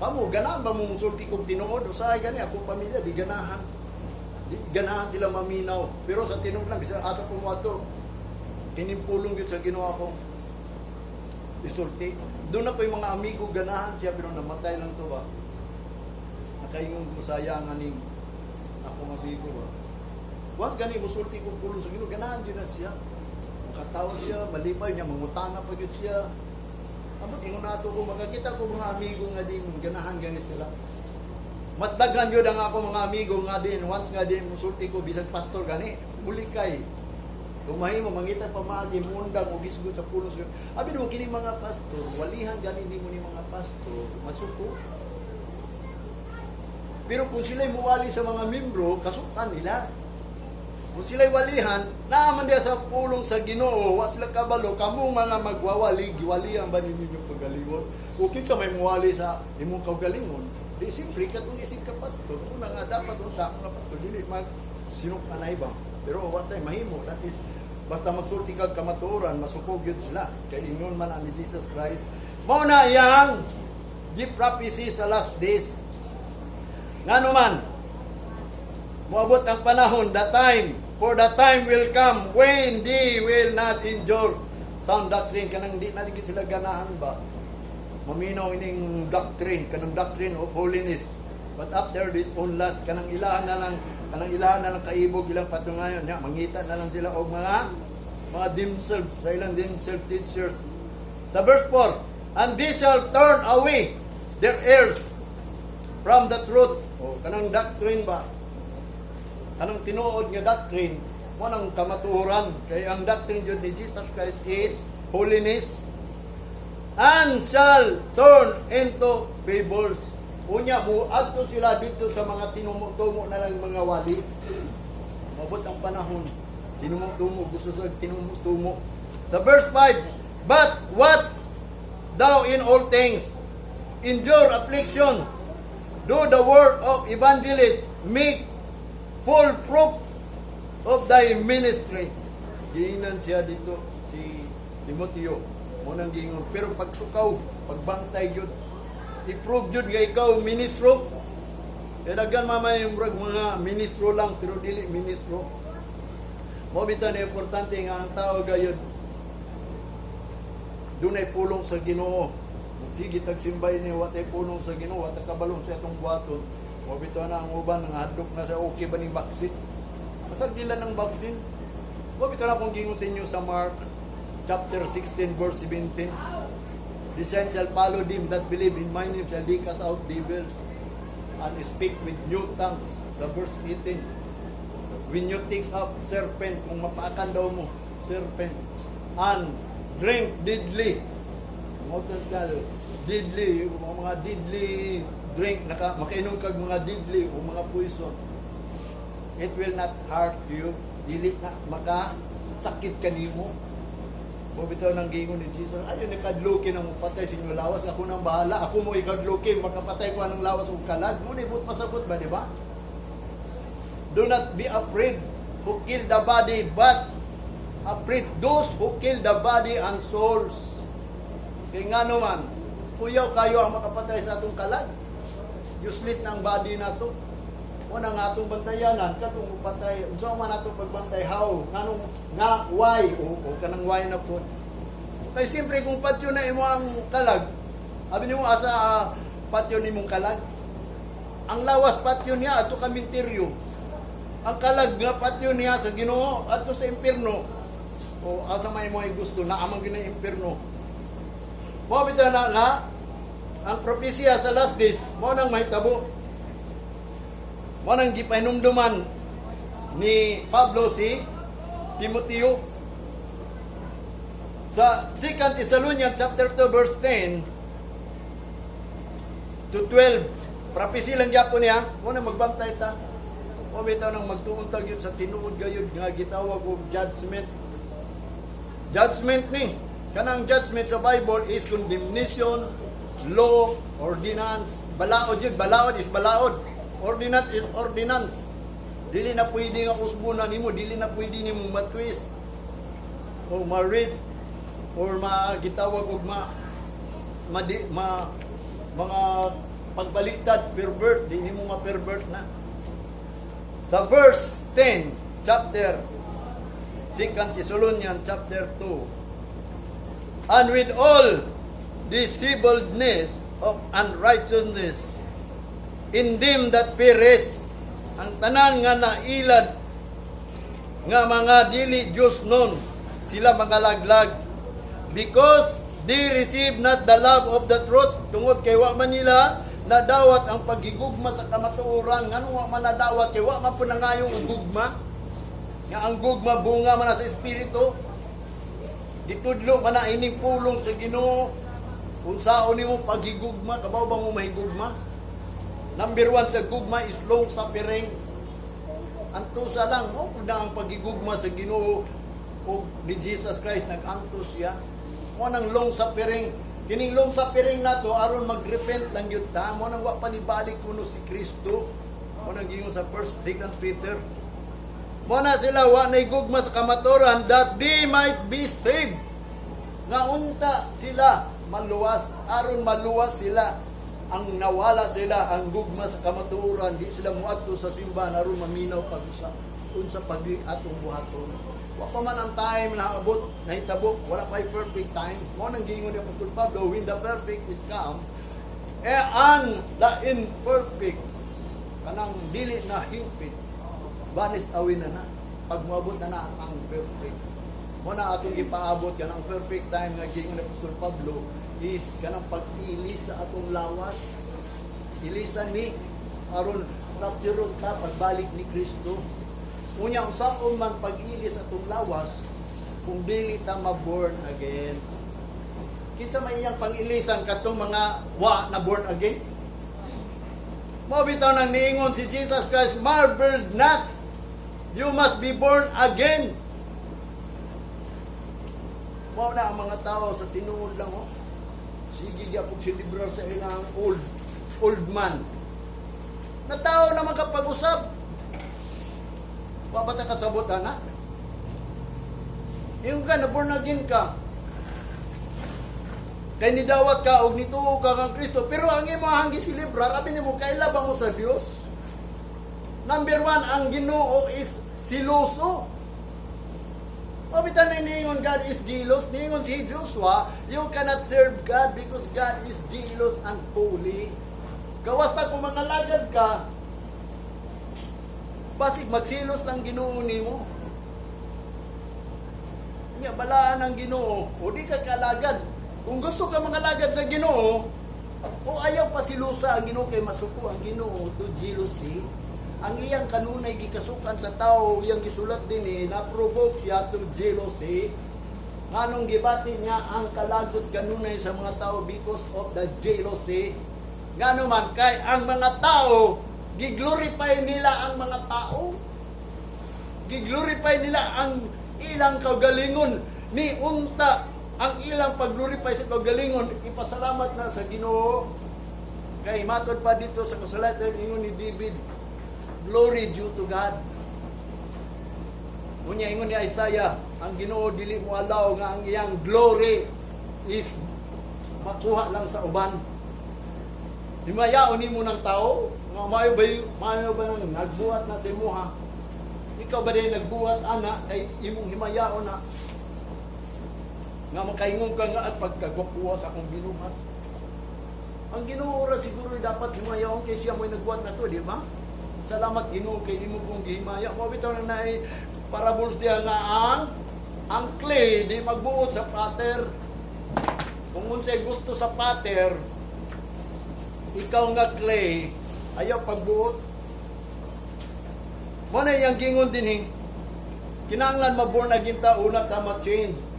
[SPEAKER 1] Kamo, ganahan ba mo musulti kog tinuod? Usahay gani, akong pamilya, di ganahan. Di ganahan sila maminaw. Pero sa tinuod lang, bisa asa ko mo ato, kinimpulong gyud sa Ginoo akong isulti. Doon na ko yung mga amigo ganahan siya pero namatay lang to ba. Nakaingon ko sayang aning akong amigo ba. What gani musulti ko pulong sa Ginoo, ganahan gyud na siya. Makatawa siya, malipay niya, mangutana pa gyud siya. Amot ingon nato ko makakita ko mga amigo nga din ganahan ganit sila. Mas daghan gyud ang ako mga amigo nga din once nga din musulti ko bisag pastor gani, mulikay. Kung mahimo mangita pamaagi muundang og isgot sa pulong sa. Abi mo kini mga pastor, walihan gani nimo ni mga pastor, masuko. Pero kung sila'y muwali sa mga membro, kasukan nila. Kung sila'y walihan, naaman diya sa pulong sa Ginoo, wa sila kabalo, kamo mga magwawali, giwalihan ba ninyo yung pagalingon? O kinsa may muwali sa imong kaugalingon, di simpre katong isip ka pastor, una nga dapat unta nga pastor dili mag sinuk anay ba. Pero wa tay mahimo, that is basta magsulti kag kamatuoran, masukog yun sila. Kay ingon man ang ni Jesus Christ. Mao na iyang deep prophecy sa last days. Ngano man, moabot ang panahon, the time, for the time will come when they will not endure sound doctrine. Kanang di na gyud sila ganahan ba? Maminaw ining doctrine, kanang doctrine of holiness. But after this own lust, kanang ilahan na lang kaibog ilang patungayon. Ya, mangita na lang sila og mga Mga themselves, sa ilang themselves teachers. Sa verse 4, "And they shall turn away their ears from the truth." O, kanang doctrine ba? Kanang tinuod nga doctrine, mao nang kamatuoran. Kay ang doctrine jud ni Jesus Christ is holiness. "And shall turn into fables." Unya, mo adto sila dito sa mga tinumo-tumo na lang mga wali. Mabot ang panahon. Tinumo-tumo, gusto sa tinumo-tumo. Sa verse 5, "But watch thou in all things, endure affliction, do the work of evangelist, make full proof of thy ministry." Giingnan siya dito, si Timoteo. Mao nang giingon. Pero pagtukaw, pagbantay yun, i-prove yun nga ikaw ministro. Kaya daghan mamay murag mga ministro lang pero dili ministro. Mao bitaw na importante nga ang tao gayud dunay pulong sa Ginoo. Sige tagsimbay ni watay pulong sa Ginoo, wa ta kabalon sa atong buhaton. Mao bitaw na ang uban nga hadlok na sa okay ba ning vaccine. Pasag nila ng vaccine. Mao bitaw na akong gingon sa inyo sa Mark chapter 16 verse 17. "The signs shall follow them that believe. In my name shall they cast out devils and speak with new tongues." Sa verse 18. "When you take up serpent," kung mapaakan daw mo, serpent, "and drink deadly," deadly, mga deadly drink, makainom kag mga deadly o mga poison, "it will not hurt you," dili na makasakit kanimo. Mao bitaw nang giingon ni Jesus, "Ayaw ni kadluki nang patay sa inyong lawas, ako nang bahala, ako mo ikadluki, makapatay ko anong lawas ug kalag." Mao ni buot pasabot ba, di ba? "Do not be afraid who kill the body, but afraid those who kill the body and souls." Kaya nga naman, kuyaw kayo ang makapatay sa atong kalag. Useless na ang body nato. Wala nga atong bantayanan, katong patay, unsa man ato pagbantay, how, nganong, nga, why, o kanang why na po. Kay siyempre kung patyo na imo ang kalag, abi nimo asa patyo nimong kalag. Ang lawas patyo niya adto kaminteryo. Ang kalag nga patyo niya sa Ginoo adto sa impierno. O asa may mo ay gusto na amang gina impierno. Mao bitaw na nga ang propesya sa last days mao nang mahitabo. Mao nang gipahinumduman ni Pablo si Timoteo sa 2 Thessalonians chapter 2 verse 10 to 12. Prophecy lang gyapon niya, mao na magbantay ta. O bitaw nang magtuon ta gyud sa tinuod gayud nga gitawag og judgment. Judgment ni kanang judgment sa Bible is condemnation, law, ordinance. Balaod yun, balaod is balaod. Ordinance is ordinance. Dili na pwede nga usbunan nimo, dili na pwede nimo matwist o ma-reach or magitawag og ma, ma, ma mga pagbaliktad, pervert, di nimo ma-pervert na. Sa verse 10, chapter 2 Thessalonians chapter 2, "And with all deceivableness of unrighteousness in them that perish," ang tanan nga nailad nga mga dili Diyos nun, sila mga laglag, "because they receive not the love of the truth," tungod kay wa man nila nadawat ang paghigugma sa kamatuoran. Nganong wa man nadawat? Kay wa man po nangayong og gugma, nga ang gugma bunga man na sa espiritu. Gitudlo man na ining pulong sa Ginoo. Unsaon nimo paghigugma? Kabaw ba mo mahigugma? Number one sa gugma is long suffering. Antusa lang mo na ang paghigugma sa Ginoo o ni Jesus Christ, nag-antos siya. Mao nang long suffering. Kining long suffering nato aron magrepent lang gyud ta. Mao nang wa pa nibalik kuno si Kristo. Mao nang giingon sa first, second Peter. Mao na sila wa nay gugma sa kamatuoran, "that they might be saved." Nga unta sila maluwas, aron maluwas sila. Ang nawala sila ang gugma sa kamatuoran, di sila muadto sa simbahan aron maminaw pag usa unsa pag atong buhaton. Wa pa man ang time na abot, nahitabo, wala pa perfect time. Mao nang giingon ni Apostol Pablo, "When the perfect is come," eh ang the imperfect, kanang dili na hingpit, banis away na na. Pag moabot na na ang perfect. Mo na atong gipaabot kanang perfect time nga giingon ni Apostol Pablo is kanang pag-ilis sa atong lawas. Ilisan ni aron rapture ta pagbalik ni Kristo. Unya, unsaon man pag-ilis atong lawas kung dili ta ma-born again? Kinsa may iyang pang-ilisan katong mga wa na born again? Mao bitaw nang niingon si Jesus Christ, "Marvel not, you must be born again." Mao na ang mga tao sa tinuod lang, oh. Sige gyapon celebrar sa ilang old old man. Na tao naman kapag-usab. Wa ba ta kasabot ana? Ingon ka na born again ka. Kay nidawat ka og nituo ka kang Kristo, pero ang imo ang giselebrar, abi nimo kaila ba mo sa Dios? Number one, ang Ginoo is seloso. O bitan na niingon God is jealous. Niingon si Joshua, "You cannot serve God because God is jealous and holy." Gawas pa kung mga lagad ka, basig magsilos lang Ginoo nimo. Nya balaan ang Ginoo, o di ka kalagad. Kung gusto ka mga lagad sa Ginoo, o ayaw pa silusa ang Ginoo kay masuko ang Ginoo to jealousy. Ang iyang kanunay gikasukan sa tao, iyang gisulat din eh, na-provoke siya to jealousy. Nganong gibati niya ang kalagot kanunay sa mga tao because of the jealousy. Ngano man kay ang mga tao giglorify nila ang mga tao. Giglorify nila ang ilang kaugalingon ni unta ang ilang pagglorify sa kaugalingon ipasalamat na sa Ginoo. Kay matod pa dito sa kasulatan, ingon ni David, "Glory due to God." Unya ingon ni Isaiah, ang Ginoo dili mo allow nga ang iyang glory is makuha lang sa uban. Himayaon nimo ng tao nga maayo ba nang nagbuhat na sa imuha? Ikaw ba din nagbuhat ana kay imong himayaon na nga makaingon ka nga at pagkagwapuha sa akong binuhat? Ang Ginoo ra siguro dapat himayaon kay siya mo'y nagbuhat na to, di ba? Salamat, Ginoo, kay imo kong gihimaya. Mo bitaw nang naay parables diya nga ang clay di magbuot sa potter. Kung unsay gusto sa potter, ikaw nga clay, ayaw pagbuot. Mo na iyang gingon dinhi. Kinahanglan maborn again ta, una ta ma-change.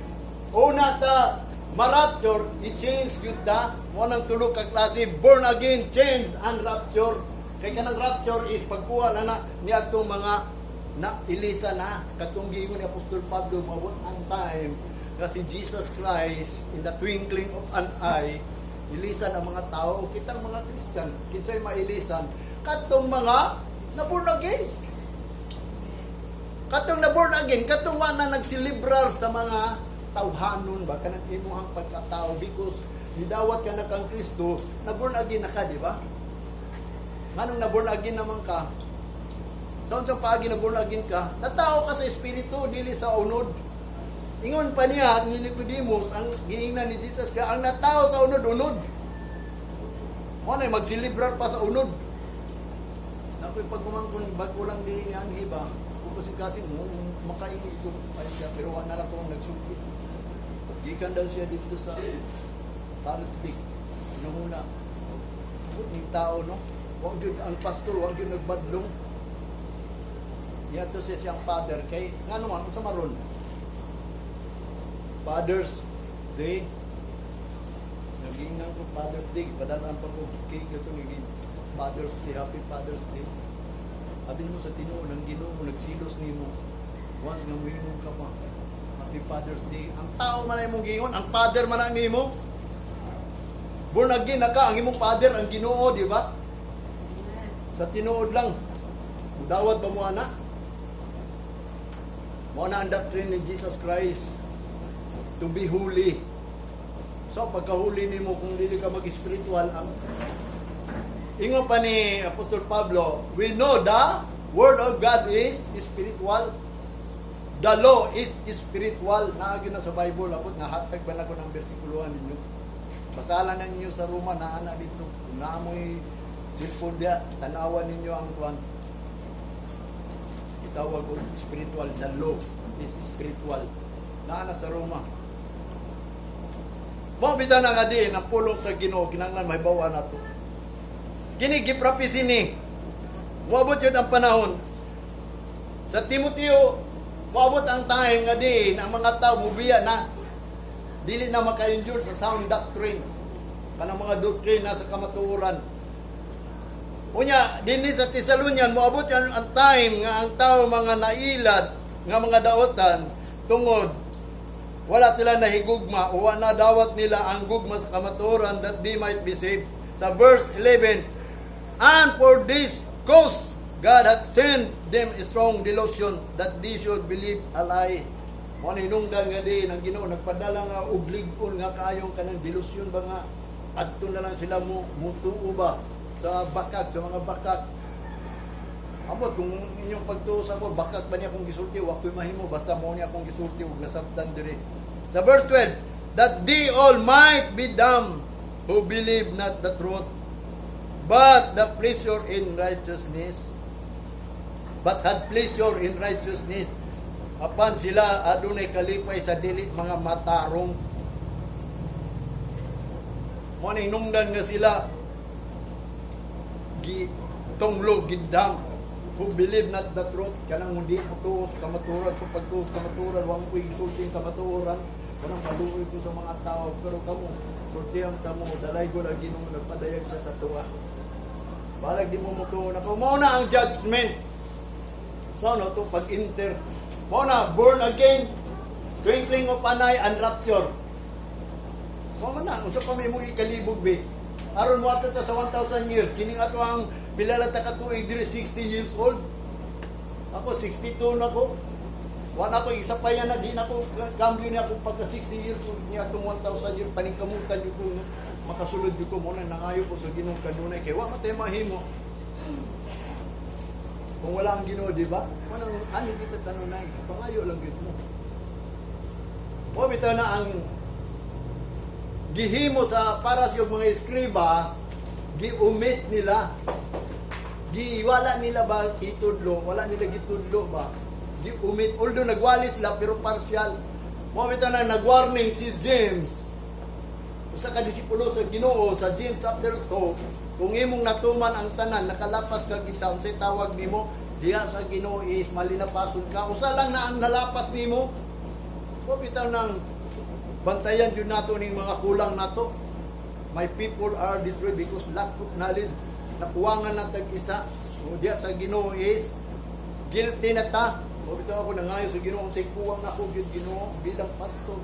[SPEAKER 1] Una ta ma-rapture, i-change gyud ta. Mo nang tulo ka klase, born again, change, and rapture. Kay kanang rapture is pagkuha na na ni atong mga na ilisa na katong giingon ni Apostol Pablo, mabot ang time kasi Jesus Christ, in the twinkling of an eye, ilisan ang mga tao. Kitang mga Christian, kinsay mailisan? Katong mga na born again, katong na born again, katong wa na nagselebrar sa mga tawhanon ba, kanang imuhang pagkatao, because nidawat ka na kang Kristo, na born again na ka, di ba? Nganong na born again naman ka? Sa unsang paagi na born again ka? Natao ka sa espiritu, dili sa unod. Ingon pa niya ni Nicodemus, ang giingnan ni Jesus ka, ang natao sa unod, unod. Mo na magselebrar pa sa unod. Nakoy pagkumangkon bago lang dili ni anhi ba. Kung kasi kasi mo makaingon ko ay siya, pero wa na lang ko nagsulti. Gikan daw siya dito sa Paris Big. Nunguna. Abot ning tao, no. Wa gyud ang pastor, wa gyud nagbadlong. Niadto siya siyang father kay ngano man, unsa maron? Father's Day. Nagingnan ko Father's Day, padalaan pa ko cake ito naging Father's Day, Happy Father's Day. Sabi mo sa tinuod, ang Ginoo nagsilos nimo. Once nga moingon ka pa, "Happy Father's Day." Ang tao man ay imong giingon, ang father man ang nimo. Born again na ka, ang imong father ang Ginoo, di ba? Sa tinuod lang. Dawat ba mo ana? Mao na ang doctrine ni Jesus Christ. To be holy. So pagkahuli nimo kung dili ka mag-spiritual, ang ingon pa ni Apostol Pablo, we know the word of God is spiritual. The law is spiritual. Naa gyud na sa Bible. Ako, nahatag ba na ko ng bersikulohan ninyo? Basala na ninyo sa Roma, naa na dito. Kung naamoy cellphone diya, tanawan ninyo ang kuan. Itawag ko spiritual. The law is spiritual. Naa na sa Roma. Mao bitaw na nga diin ang pulong sa Ginoo kinahanglan mahibaw-an nato. Kini gi-prophecy ni. Moabot yun ang panahon. Sa Timoteo, moabot ang time nga diin ang mga tao mubiya na, dili na maka-endure sa sound doctrine. Kanang mga doctrine na sa kamatuoran. Unya, dinhi sa Thessalonian, moabot yan ang time nga ang tao mga nailad nga mga daotan tungod wala sila nahigugma o wa na dawat nila ang gugma sa kamatuoran, that they might be saved. Sa verse 11, "And for this cause God hath sent them a strong delusion that they should believe a lie." Mo na hinungdan nga diin ang Ginoo nagpadala nga og lig-on nga kaayong kanang delusion ba nga adto na lang sila mo mutuo ba sa bakak, sa mga bakak. Ambot kung inyong pagtuo sa ako, bakak ba niya akong gisulti, wa ko'y mahimo, basta mo niya akong gisulti ug nasabtan diri. Sa verse 12, "That they all might be damned who believe not the truth, but the pleasure in righteousness. But had pleasure in righteousness." Apan sila adunay kalipay sa dili mga matarong. Mo ning nungdan nga sila gi tunglog, gi-damn, who believe not the truth, kanang hindi mo tuo sa kamatuoran. So pagtuo sa kamatuoran, wa mo ko'y gisulting kamatuoran, kanang maluoy ko sa mga tao, pero kamo sultihan kamo, dalay ko ang Ginoo, nagpadayag sa tuwa. Balag di mo motuo na mao na ang judgment so no to pag-enter mao na born again, twinkling of an eye and rapture. Mao man na, unsa pa may imong ikalibog be? Aron mo ato ta sa 1,000 years, kining ato ang pila ra ta ka tuig diri, 60 years old. Ako 62 na ko. Wala ko isa pa yan na di na ko cambio niya ako pagka 60 years old niya atong 1,000 years, paningkamutan jud ko makasulod jud ko. Mo na nangayo ko sa Ginoo kanunay kay wa man tay mahimo kung wala ang Ginoo, di ba? Manang ani kita kanunay, pangayo lang gid mo. Mo bitaw na ang gihimo sa para sa mga eskriba, gi-omit nila. Giwala nila ba itudlo, wala nila gitudlo ba? Gi-omit, although nagwali sila pero partial. Mo bitaw na nag-warning si James, usa ka disipulo sa Ginoo, sa James chapter 2, kung imong natuman ang tanan, nakalapas kag isa, unsay tawag nimo? Diha sa Ginoo is malinapason ka. Usa lang na ang nalapas nimo. Mo bitaw nang bantayan jud nato ning mga kulang nato. My people are destroyed because lack of knowledge. Nakuwangan na tag isa. O diha sa Ginoo is guilty na ta. O bitaw ako nangayo sa Ginoo unsay kuwang nako gyud, Ginoo, bilang pastor.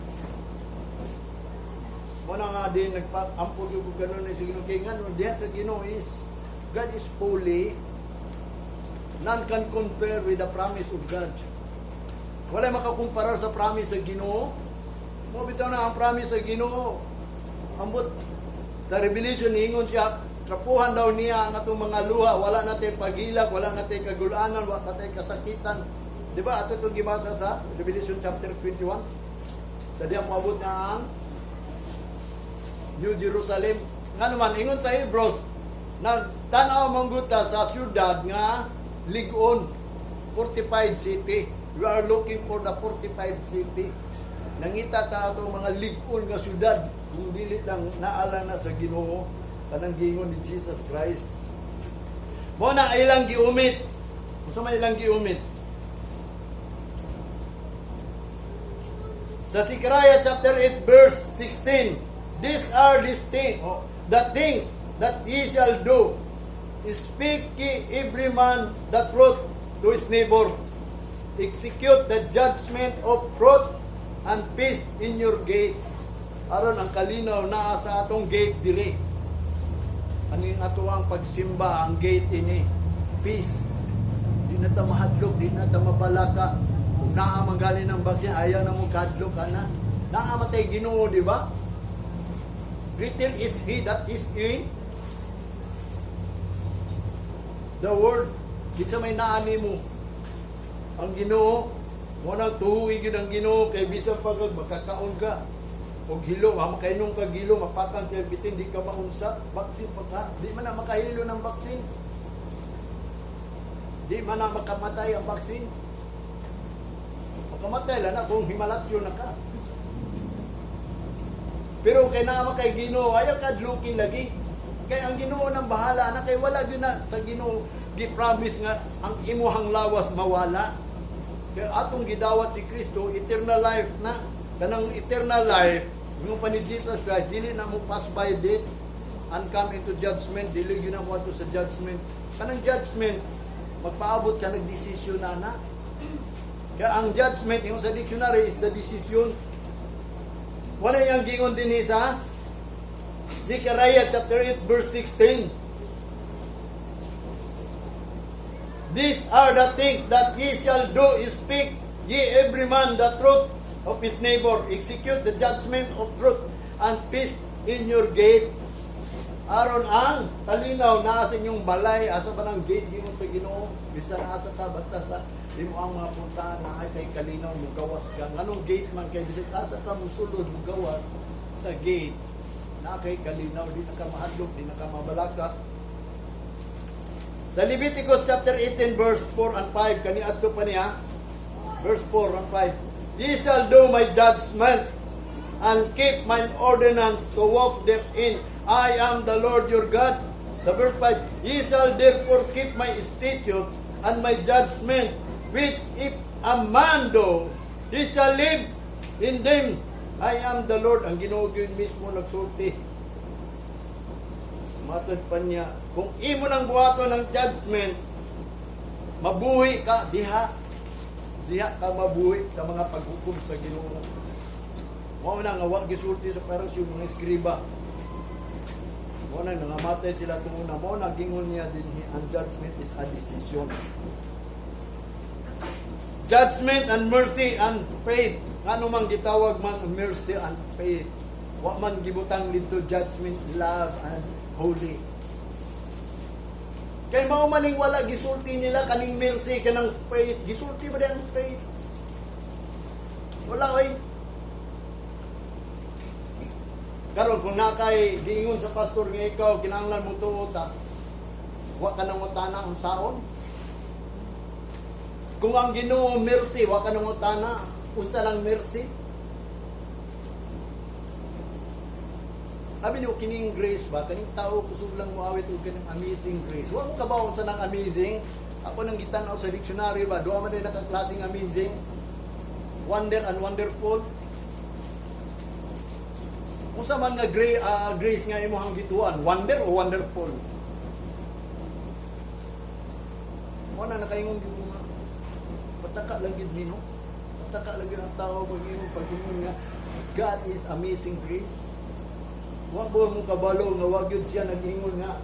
[SPEAKER 1] Mo na nga din nagpa-ampo gyud ko ganun sa Ginoo kay ngano diha sa Ginoo is God is holy. None can compare with the promise of God. Wala makakumparar sa promise sa Ginoo. Mo bitaw na ang promise sa Ginoo. Ambot sa Revelation ingon siya, trapuhan daw niya ang atong mga luha, wala na tay paghilak, wala na tay kagulanan, wala na tay kasakitan. Di ba ato itong gibasa sa Revelation chapter 21? Sa diya moabot na ang New Jerusalem. Nga naman, ingon sa Hebrews, nagtanaw mangguta sa syudad nga lig-on, fortified city. We are looking for the fortified city. Nangita ta atong mga lig-on nga syudad kung dili lang naala na sa Ginoo kanang giingon ni Jesus Christ. Mo na ilang giumit. Unsa may ilang giumit? Sa Zechariah chapter 8 verse 16, "These are these things, oh, the things that ye shall do. Speak ye every man the truth to his neighbor. Execute the judgment of truth and peace in your gate." Aron ang kalinaw naa sa atong gate diri. Aning ato ang pagsimba, ang gate ini. Peace. Di na ta mahadlok, di na ta mabalaka. Kung naa man gali ng vaccine, ayaw na mo kadlok ka na. Naa man tay Ginoo, di ba? Greater is He that is in the world. Kinsa may naa nimo? Ang Ginoo, mo nang tuhuwi gyud ang Ginoo kay bisan pa kag makakaon ka og hilo, ha, makainom ka hilo, mapakang kay bitin di ka maunsa, vaccine pa ka, di man na makahilo ng vaccine. Di man na makamatay ang vaccine. Makamatay lang na kung himalatyo na ka. Pero kay naa kay Ginoo, ayaw kahadluki lagi. Kay ang Ginoo nang bahala na, kay wala gyud na sa Ginoo gi-promise nga ang imuhang lawas mawala. Kay atong gidawat si Kristo, eternal life na. Kanang eternal life, ingon pa ni Jesus Christ, dili na mo pass by death and come into judgment, dili gyud na mo adto sa judgment. Kanang judgment, magpaabot ka nagdesisyon na na. Kaya ang judgment, yung sa dictionary, is the decision. Wala yung gingon din sa Zechariah chapter 8 verse 16. "These are the things that ye shall do: speak ye every man the truth of his neighbor, execute the judgment of truth and peace in your gate." Aron ang kalinaw naa sa inyong balay, asa ba ng gate gingon sa Ginoo, bisan asa ka, basta sa imo ang mga puntahan na ay kay kalinaw, mugawas ka. Nganong gate man? Kay bisag asa ka musulod, mugawas sa gate, na kay kalinaw, di na ka mahadlok, di na ka mabalaka. Sa Leviticus chapter 18 verse 4 and 5, kani adto pa niya, verse 4 and 5. "Ye shall do my judgments and keep mine ordinance to walk therein. I am the Lord your God." Sa verse 5, "Ye shall therefore keep my statute and my judgment, which if a man do, he shall live in them. I am the Lord." Ang Ginoo gyud mismo nagsulti. Matod pa niya, kung imo nang buhaton ng judgment, mabuhi ka diha. Diha ka mabuhi sa mga paghukom sa Ginoo. Mao na nga wa gisulti sa Pharisee, mga eskriba. Mao na nangamatay sila tunguna. Mao na gingon niya din, ang judgment is a decision. Judgment and mercy and faith. Ngano man gitawag man mercy and faith? Wa man gibutang dito judgment, love, and holy. Kay mao maning wala gisulti nila kaning mercy, kanang faith. Gisulti ba ang faith? Wala oy. Karon kung nakay giingon sa pastor nga ikaw kinahanglan mo tuo ta, wa ka nang utana unsaon? Kung ang Ginoo mercy, wa ka nang utana unsa lang mercy? Abi niyo kining grace ba, kaning tao kusog lang moawit og kaning amazing grace. Wa mo kabaw unsa nang amazing? Ako nang gitan-aw sa dictionary ba, duha man din nakaklaseng amazing. Wonder and wonderful. Unsa man nga grace nga imong gituan, wonder o wonderful? Mo na nakaingon gyud nga pataka lang gyud ni, no? Pataka lang gyud ang tao pag imong pag-ingon nga God is amazing grace. Wa ba mo kabalo nga wa gyud siya nag-ingon nga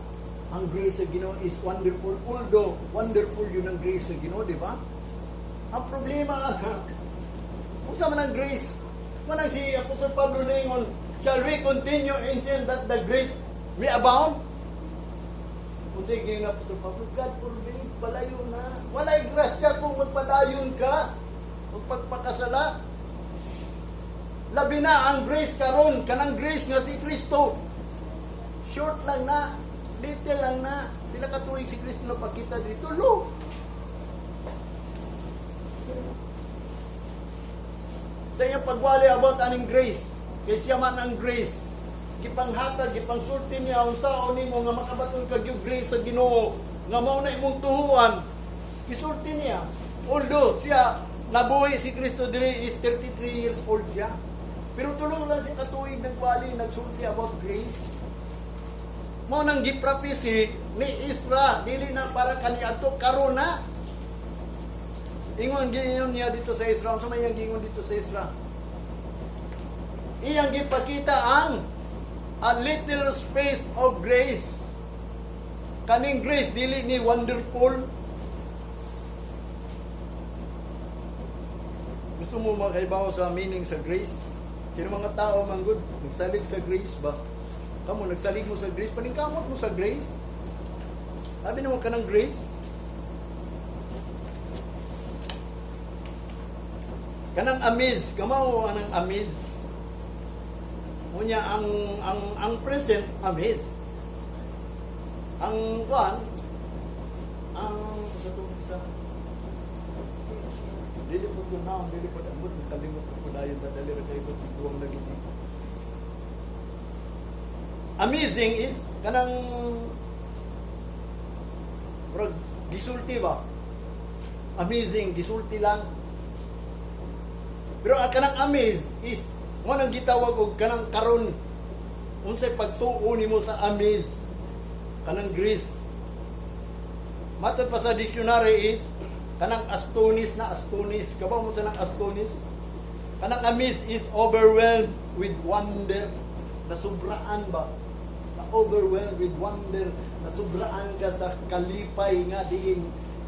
[SPEAKER 1] ang grace sa Ginoo is wonderful? Although wonderful yun ang grace sa Ginoo, di ba? Ang problema, unsa man ang grace? Manang si Apostol Pablo ningon, "Shall we continue in sin that the grace may abound?" Kung sige nga Apostol Pablo, God forbid, palayo na. Walay grasya kung magpadayon ka, magpagpakasala. Labi na ang grace karon, kanang grace nga si Kristo. Short lang na, little lang na. Pila ka tuig si Kristo na pagkita dito, lo. Sa iyang pagwali about aning grace, kay siya man ang grace. Gipanghatag, gipangsulti niya unsaon nimo nga makabaton kag yung grace sa Ginoo nga mao na imong tuhuan. Gisulti niya. Although siya nabuhi si Kristo diri is 33 years old siya. Pero tulo lang siya katuig nagwali, nagsulti about grace. Mao nang giprophesy ni Ezra, dili na para kaniadto, karon na. Ingon giingon niya dito sa Ezra, unsa may iyang giingon dito sa Ezra? Iyang gipakita ang a little space of grace. Kaning grace dili ni wonderful. Gusto mo makaibaw sa meaning sa grace? Sino mga tao man gud nagsalig sa grace ba? Kamo nagsalig mo sa grace, paningkamot mo sa grace. Sabi naman ka ng grace. Kanang amaze, kamaw anang amaze. Unya ang present amaze. Ang kuan ang sa tong isa Dili po to noun, dili po ambot kalimot ko dayon sa dali ra kay ko tiguang lagi ni. Amazing is kanang murag gisulti ba? Amazing, gisulti lang. Pero ang kanang amaze is mo nang gitawag og kanang karon unsay pagtuo nimo sa amaze, kanang grace. Matod pa sa dictionary is kanang astonish na astonish. Kabaw mo sa nang astonish? Kanang amaze is overwhelmed with wonder. Nasubraan ba? Na overwhelmed with wonder. Nasubraan ka sa kalipay nga diin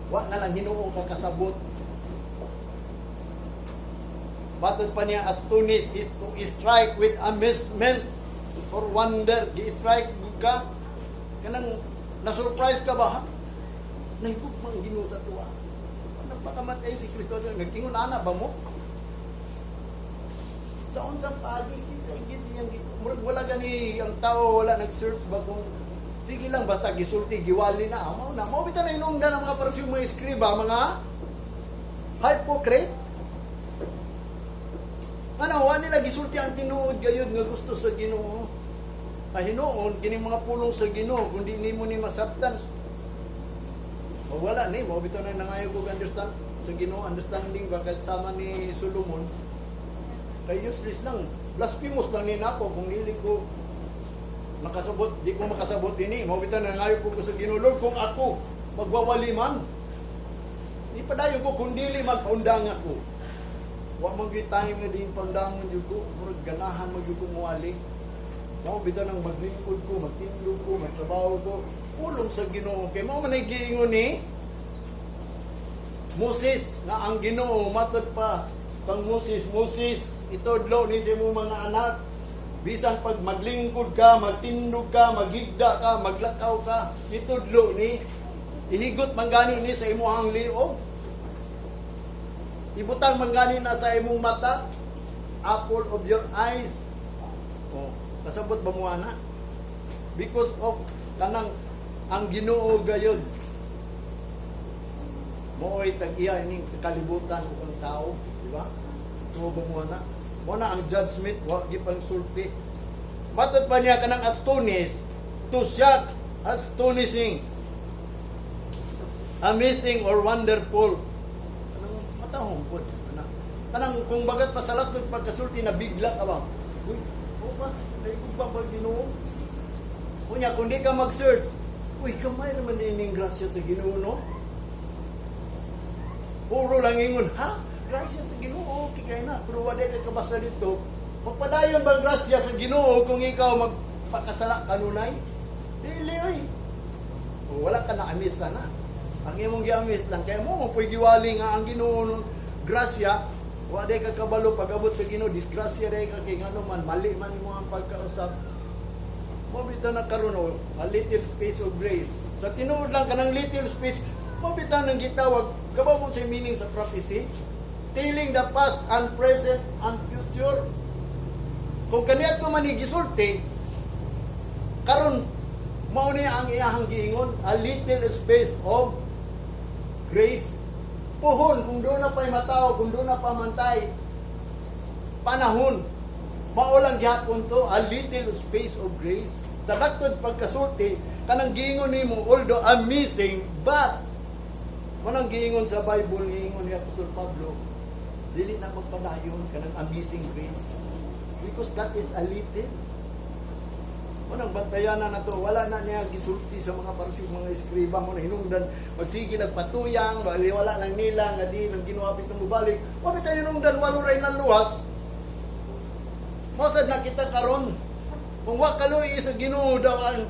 [SPEAKER 1] wa na lang hinuon ka kasabot. Matod pa niya, astonish is to strike with amazement or wonder. Gi-strike ka. Kanang na-surprise ka ba? Ha? Nahigugma ang Ginoo sa tuwa. Nagpakamatay si Kristo. Nagtingon ana ba mo? Sa unsang paagi, kinsa gid iyang murag wala gani ang tao, wala nag-search ba kung sige lang basta gisulti, giwali na mao na mao bitaw na hinungdan ang mga Pariseo, mga eskriba, mga hypocrite. Ano, wa nila gisulti ang tinuod gayud nga gusto sa Ginoo. Ay hinuon kining mga pulong sa Ginoo kung di nimo ni masabtan. O wala ni mo bitaw na nangayo ko understand sa Ginoo, understanding ba kahit sama ni Solomon, kay useless lang, blasphemous lang ni nako kung dili ko makasabot, di ko makasabot ini. Mao bitaw na nangayo ko sa Ginoo, "Lord, kung ako magwawali man, ipadayon ko, kung dili magpaundang ako." Wa man gyud time nga diin paundangon jud ko, murag ganahan man gyud ko muwali. Mao bitaw nang maglingkod ko, magtindog ko, magtrabaho ko, pulong sa Ginoo. Kay mao man ay giingon ni Moses nga ang Ginoo, matod pa kang Moses, "Moses, itudlo ni sa imong mga anak bisan pag maglingkod ka, magtindog ka, maghigda ka, maglakaw ka, itudlo ni, ihigot man gani ni sa imong liog. Ibutang man gani na sa imong mata, apple of your eyes." Oh, kasabot ba mo ana? Because of kanang ang Ginoo gayod mooy tag-iya ining kalibutan ug ang tao, di ba? Tuo ba mo ana? Mo na ang judgment wa gipang sulti. Matod pa niya kanang astonish, to shock, astonishing, amazing or wonderful. Kanang matahong pod ana. Kanang kung bagat pasalaktot pagkasulti na bigla ka ba? Uy, o ba? Nahigugma ba Ginoo? Unya, kung di ka mag-search, uy, kamay naman din yung grasya sa Ginoo, no? Puro lang ingon, ha? Grasya sa Ginoo, okay kayo na. Pero wala ka kabasa dito. Magpadayon bang grasya sa Ginoo kung ikaw magpakasala kanunay? Dili, oy. O, wala ka na amis na. Ang imong giamis lang, kaya mo mo giwali nga ang Ginoo no, grasya, wa day ka kabalo pag-abot sa Ginoo, disgrasya day ka kay ngano man mali man imo ang pagkausap. Mo bitaw na karon oh, a little space of grace. Sa tinuod lang kanang little space, mo bitaw nang gitawag, kabaw mo sa meaning sa prophecy, telling the past and present and future. Kung kaniadto man ni gisulti, karon mao ni ang iyahang giingon, a little space of grace. Puhon, kung doon na pa'y matao, kung doon na pa mantay, panahon, mao lang gihapon to, a little space of grace. Sa laktod pagkasulti, kanang giingon nimo, although amazing, but, manang giingon sa Bible, giingon ni Apostol Pablo, dili na magpadayon kanang amazing grace. Because that is a little. Manang bantayan na to, wala na niya gisulti sa mga Pariseo, mga eskriba mo na hinungdan, magsige nagpatuyang, bali wala lang nila, nga di nang Ginoo hapit nang mubalik. Wa bitaw hinungdan, walo ray naluwas. Mao sad nakita karon. Kung wa kaluoy sa Ginoo daw ang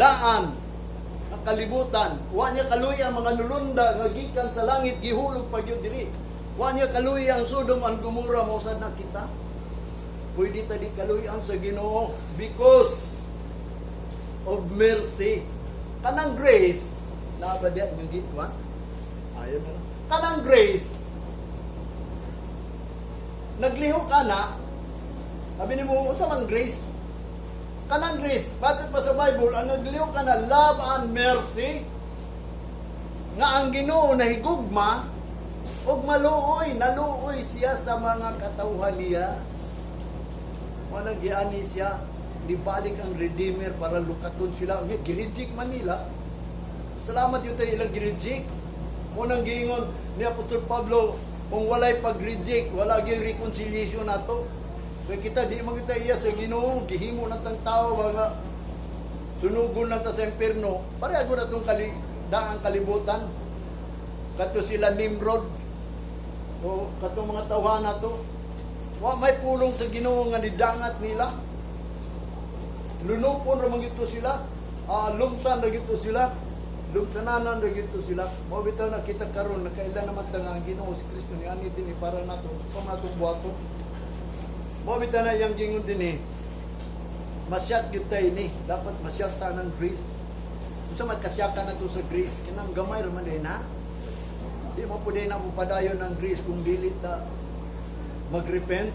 [SPEAKER 1] daan ang kalibutan, wa niya kaluoy ang mga lulunda nga gikan sa langit gihulog pa gyud diri. Wa niya kaluoy ang Sodom and Gomorrah, mao sad nakita. Pwede ta di kaluoyan sa Ginoo because of mercy. Kanang grace, naa ba diyan yung gitwa? Ayaw na lang. Kanang grace, naglihok ka na, sabi ni mo, unsa man grace? Kanang grace, bakit pa sa Bible, ang naglihok ka na, love and mercy, nga ang Ginoo nahigugma, Og maluoy, naluoy siya sa mga katawhan niya. Walang giani siya, nibalik ang Redeemer para lukaton sila. Unya, gireject man nila. Salamat gyud tayo ilang gireject. Mao nang giingon ni Apostol Pablo, kung walay pag-reject, wala gyud reconciliation nato. Kaya kita, di man kita iya sa Ginoo, gihimo na tang tao, mga sunugon na ta sa impierno. Pareho na itong daang kalibutan. Kato sila Nimrod, o katong mga tawhan nato. Wa may pulong sa Ginoo nga nidangat nila. Lunupon ra man gito sila. Lumsan ra gito sila. Lumsananan ra gito sila. Mao bitaw na kita karon, nakaila naman ta nga ang Ginoo si Kristo ni ani din para nato pa man atong buhaton. Mao bitaw na iyang gingon din eh. Masyat gyud tayo ni. Dapat masyat ta ng grace. Unsa man kasyakan nato sa grace? Kanang gamay ra man din ha. Di mo pwede na mopadayon ng grace kung dili ta magrepent.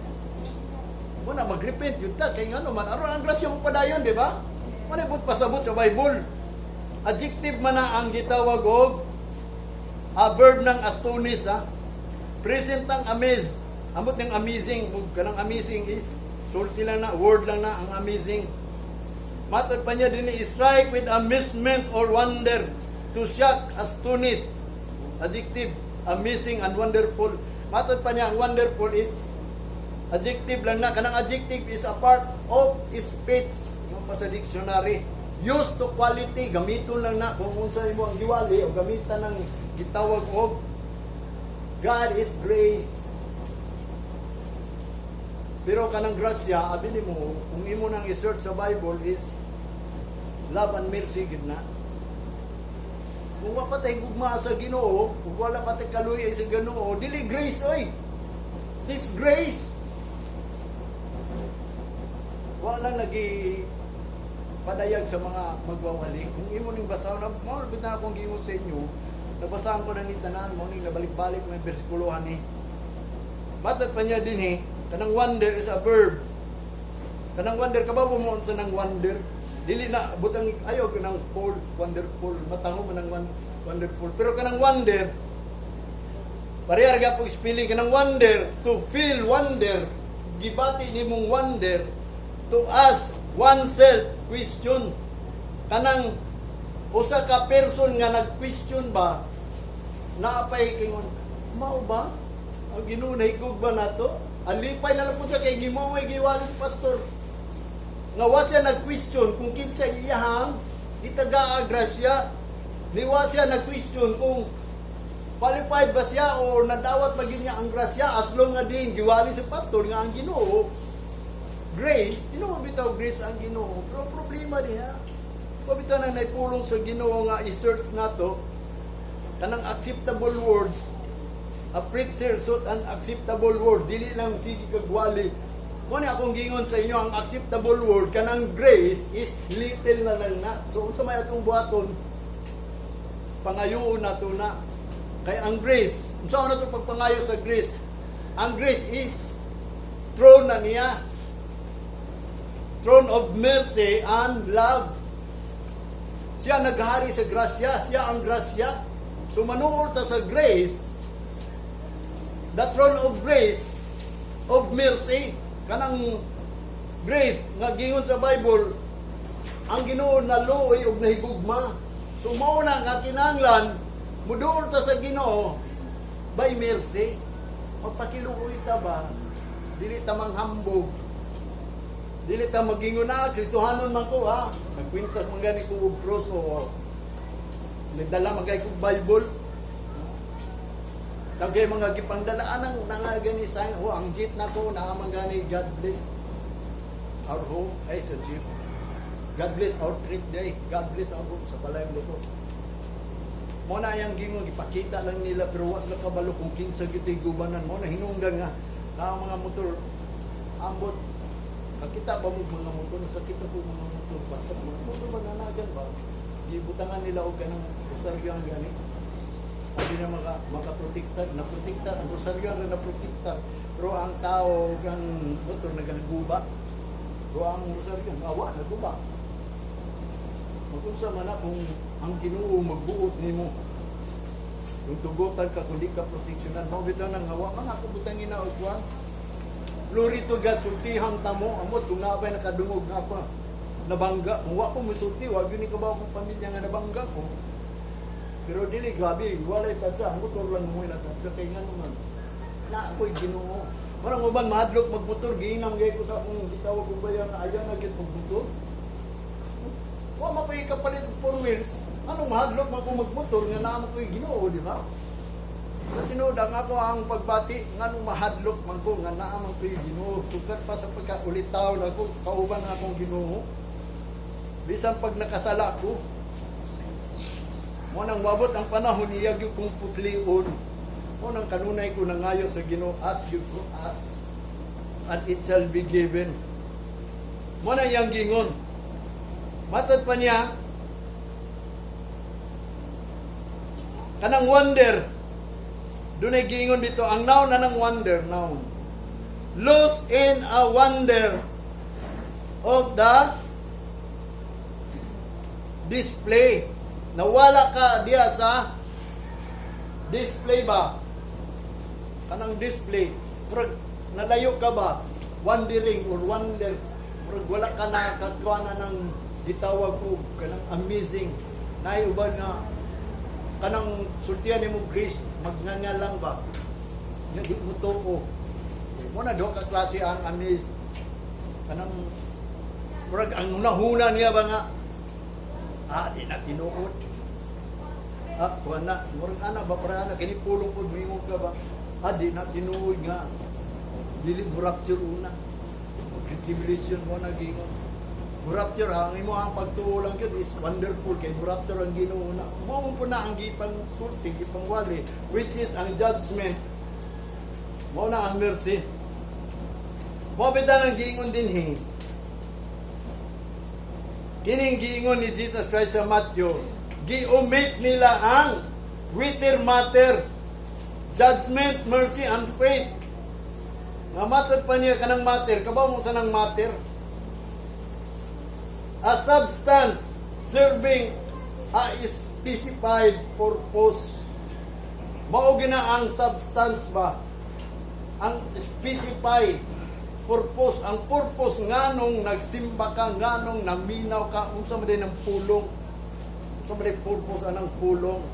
[SPEAKER 1] Muna magrepent yun ta kay ngano man aron ang grasya mo padayon, di ba? Manay but pasabot sa Bible. Adjective man na ang gitawag og a verb ng astonish ha. Present ang amaze. Amot ng amazing, ug kanang amazing is sulti lang na, word lang na ang amazing. Matod pa niya din, strike with amazement or wonder, to shock, astonish. Adjective, amazing and wonderful. Matod pa niya, ang wonderful is adjective lang na. Kanang adjective is a part of speech. Yung pa sa dictionary. Used to quality, gamiton lang na kung unsa imo ang giwali o gamitan ng gitawag og God is grace. Pero kanang grasya, abi nimo, kung imo nang i-search sa Bible is love and mercy gid na. Kung wa pa tay gugma sa Ginoo, kung wala pa tay kaluoy sa Ginoo, dili grace oy. This grace. Wa lang nagi padayag sa mga magwawali. Kung imo ning basahon na mao bitaw akong giingon sa inyo, nabasahan ko na ni tanan mo ning nabalik-balik may bersikulohan ni. Matod pa niya din eh, kanang wonder is a verb. Kanang wonder, kabalo mo unsa nang wonder? Dili na butang ayo kanang full, wonderful, matango man ang wonderful. Pero kanang wonder, pareha ra gyapon spelling kanang wonder, to feel wonder, gibati nimong wonder, to ask oneself question. Kanang usa ka person nga nag-question ba, naapay kingon, mao ba? Ang Ginoo nahigog ba nato? Alipay na lang po siya kay gimo may giwali sa pastor. Nga wa siya nag-question kung kinsa iyahang gitagaa grasya. Niwa siya nag-question kung qualified ba siya o nadawat ba gyud niya ang grasya, as long nga din giwali sa pastor nga ang Ginoo grace, tinuod bitaw grace ang Ginoo. Pero ang problema diha, wa bitaw na naipulong sa Ginoo nga i-search nato kanang acceptable words. A preacher sought an acceptable word, dili lang sige kagwali. Kung akong gingon sa inyo, ang acceptable word kanang grace is little na lang na. So unsa may atong buhaton, pangayoon nato na. Kay ang grace, unsa na to pagpangayo sa grace? Ang grace is throne na niya, throne of mercy and love. Siya naghari sa grasya, siya ang grasya. So manuol ta sa grace, the throne of grace, of mercy, kanang grace nga gingon sa Bible, ang Ginoo naluoy og nahigugma. So mao na nga kinahanglan muduol ta sa Ginoo by mercy. Magpakiluoy ta ba? Dili ta manghambog. Dili ta magingon na Kristohanon man ko ha. Nagkwintas man gani ko og cross o nagdala man kay kog Bible. Kagay mga gipangdalaan ang nanga gani sign, oh, ang jeep na ko naa man gani "God bless our home" ay sa jeep. "God bless our trip day. God bless our home" sa balay mo to. Mo na yang gingon, gipakita lang nila pero wa sila kabalo kung kinsa gyud gubanan mo na hinungdan nga na ang mga motor ambot. Kakita ba mo mga motor? Nakakita ko mga motor ba? Mga motor ba nanagan ba? Gibutangan nila og kanang rosaryo ang gani. Hindi na makaprotektar, naprotektar, ang rosaryo ang naprotektar. Pero ang tao ug ang motor nagaguba. Pero ang rosaryo, awa, naguba. Magunsa man na kung ang Ginoo magbuot nimo. Kung tugutan ka, kung di ka proteksyonan, mao bitaw nang hawa, mga ako butangin na og kuwan. Glory to God, sultihan ta mo, amot kung naa bay nakadungog nga pa, nabangga, kung wa ko musulti, wa gyud ni kabaw akong pamilya nga nabangga ko. Pero dili grabe, walay tadsa, ang motor lang mo na tadsa kay nga naman. Na ako'y Ginoo. Parang uban mahadlok magmotor, giinam gay ko sa akong gitawag kong bayan na ayaw na gyud magmotor. Wa man ko'y kapalit og four wheels. Anong mahadlok man ko magmotor nga naa man ko'y Ginoo, di ba? Sa tinuod ang ako ang pagbati nganong mahadlok man ko nga naa man ko'y Ginoo. Sukat pa sa pagkaulitaw na ko kauban ang akong Ginoo. Bisan pag nakasala ko, mo nang wabot ang panahon iya gyud kong putlion. Mo nang kanunay ko nangayo sa Ginoo, ask gyud ko, ask and it shall be given. Mo na iyang gingon. Matod pa niya, kanang wonder, dunay giingon dito, ang noun na ng wonder, noun. Lost in a wonder of the display. Nawala ka diya sa display ba? Kanang display. Murag nalayo ka ba? Wondering or wonder. Murag wala ka na kakuha na ng gitawag og kanang amazing. Naay uban nga kanang sultian nimo grace magnganga lang ba? Nya di mo tuo. Mo na duha ka klase ang amaze. Kanang murag ang hunahuna niya ba nga di na tinuod. Kuha na, murag ana ba para ana kini pulong pud moingon ka ba? Di na tinuod nga dili mo rapture una. Tribulation mo na gingon. Mo rapture ang imo ang pagtuo lang gyud is wonderful kay mo rapture ang Ginoo na. Mao mo po na ang gipang sulti, gipang wali, which is ang judgment. Mao na ang mercy. Mao bitaw ang giingon dinhi. Kining giingon ni Jesus Christ sa Matthew, gi-omit nila ang weightier matter, judgment, mercy, and faith. Nga matod pa niya kanang matter, kabaw mo sa nang matter. A substance serving a specified purpose. Mao gina ang substance ba? Ang specify purpose, ang purpose nganong nagsimba ka, nganong naminaw ka, unsa man din ang pulong. Unsa man din purpose anang pulong.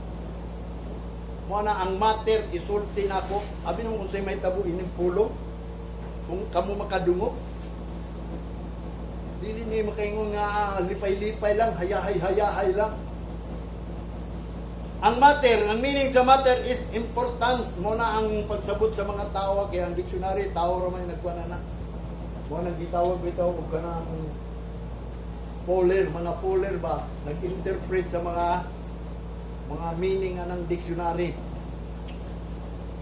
[SPEAKER 1] Mo na ang matter isulti nako. Abi nung unsay may tabo ining pulong. Kung kamo makadungog, dili ni makaingon nga lipay-lipay lang, hayahay-hayahay lang. Ang matter, ang meaning sa matter is importance. Mo na ang pagsabot sa mga tao kay ang dictionary tao ra may nagkuha na na. Mo nang gitawag bitaw og kanang poler, mga poler ba nag-interpret sa mga meaning anang dictionary.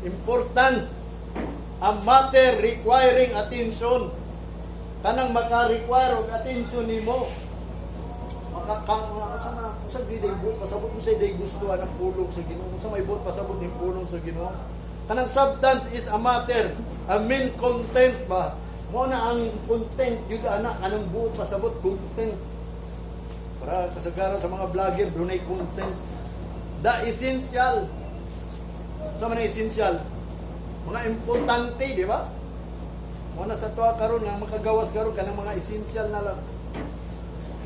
[SPEAKER 1] Importance, a matter requiring attention. Kanang maka-require og attention nimo. Maka ka, sa na sa gid buot pasabot mo sa day gusto ang pulong sa Ginoo. Sa may buot pasabot ning pulong sa Ginoo. Kanang substance is a matter, a main content ba. Mo na ang content yun ana kanang buot pasabot content. Para kasagaran sa mga vlogger dunay content. The essential. Sa man essential? Mga importante, di ba? Mo na sa tuwa karon nga makagawas karon kanang mga essential na lang.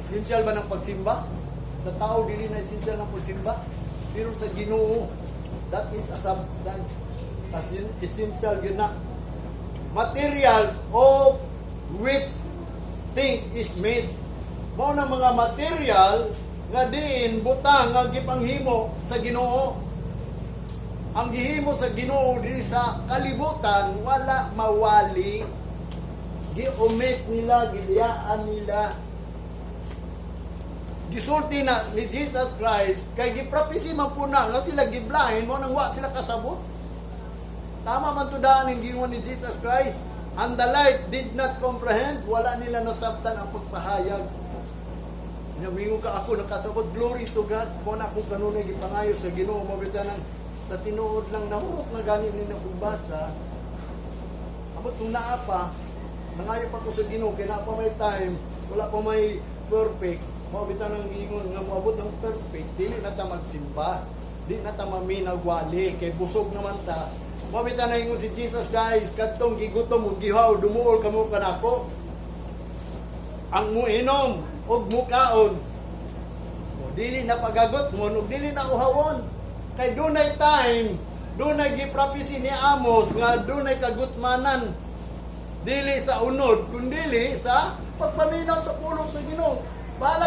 [SPEAKER 1] Essential ba ng pagsimba? Sa tao dili na essential ng pagsimba. Pero sa Ginoo, that is a substance. As in, essential yun na. Materials of which thing is made. Mao na mga material nga diin butang nga gipanghimo sa Ginoo. Ang gihimo sa Ginoo diri sa kalibutan wala mawali. Gi-omit nila, gibiyaan nila. Gisulti na ni Jesus Christ kay giprophesy man po na nga sila gi-blind mo nang wa sila kasabot. Tama man to daan ang giingon ni Jesus Christ. And the light did not comprehend, wala nila nasabtan ang pagpahayag. Nya mingon ka ako nakasabot, glory to God. Mo na akong kanunay gipangayo sa Ginoo mo ng sa tinuod lang nahurot na gani ni na basa. Abot kung naa pa, nangayo pa ko sa Ginoo kay naa pa may time, wala pa may perfect. Mao bitaw nang giingon nga moabot ng perfect, dili na ta magsimba. Di na ta maminaw wali kay busog naman ta. Mao bitaw na si Jesus, guys, kadtong gigutom ug gihaw, dumuol kamo kanako. Ang muinom ug mukaon. O, dili na pagagot mo, ug dili na uhawon. Kay dunay time, dunay gi-prophecy ni Amos nga dunay kagutmanan. Dili sa unod, kundili sa pagpaminaw sa pulong sa Ginoo.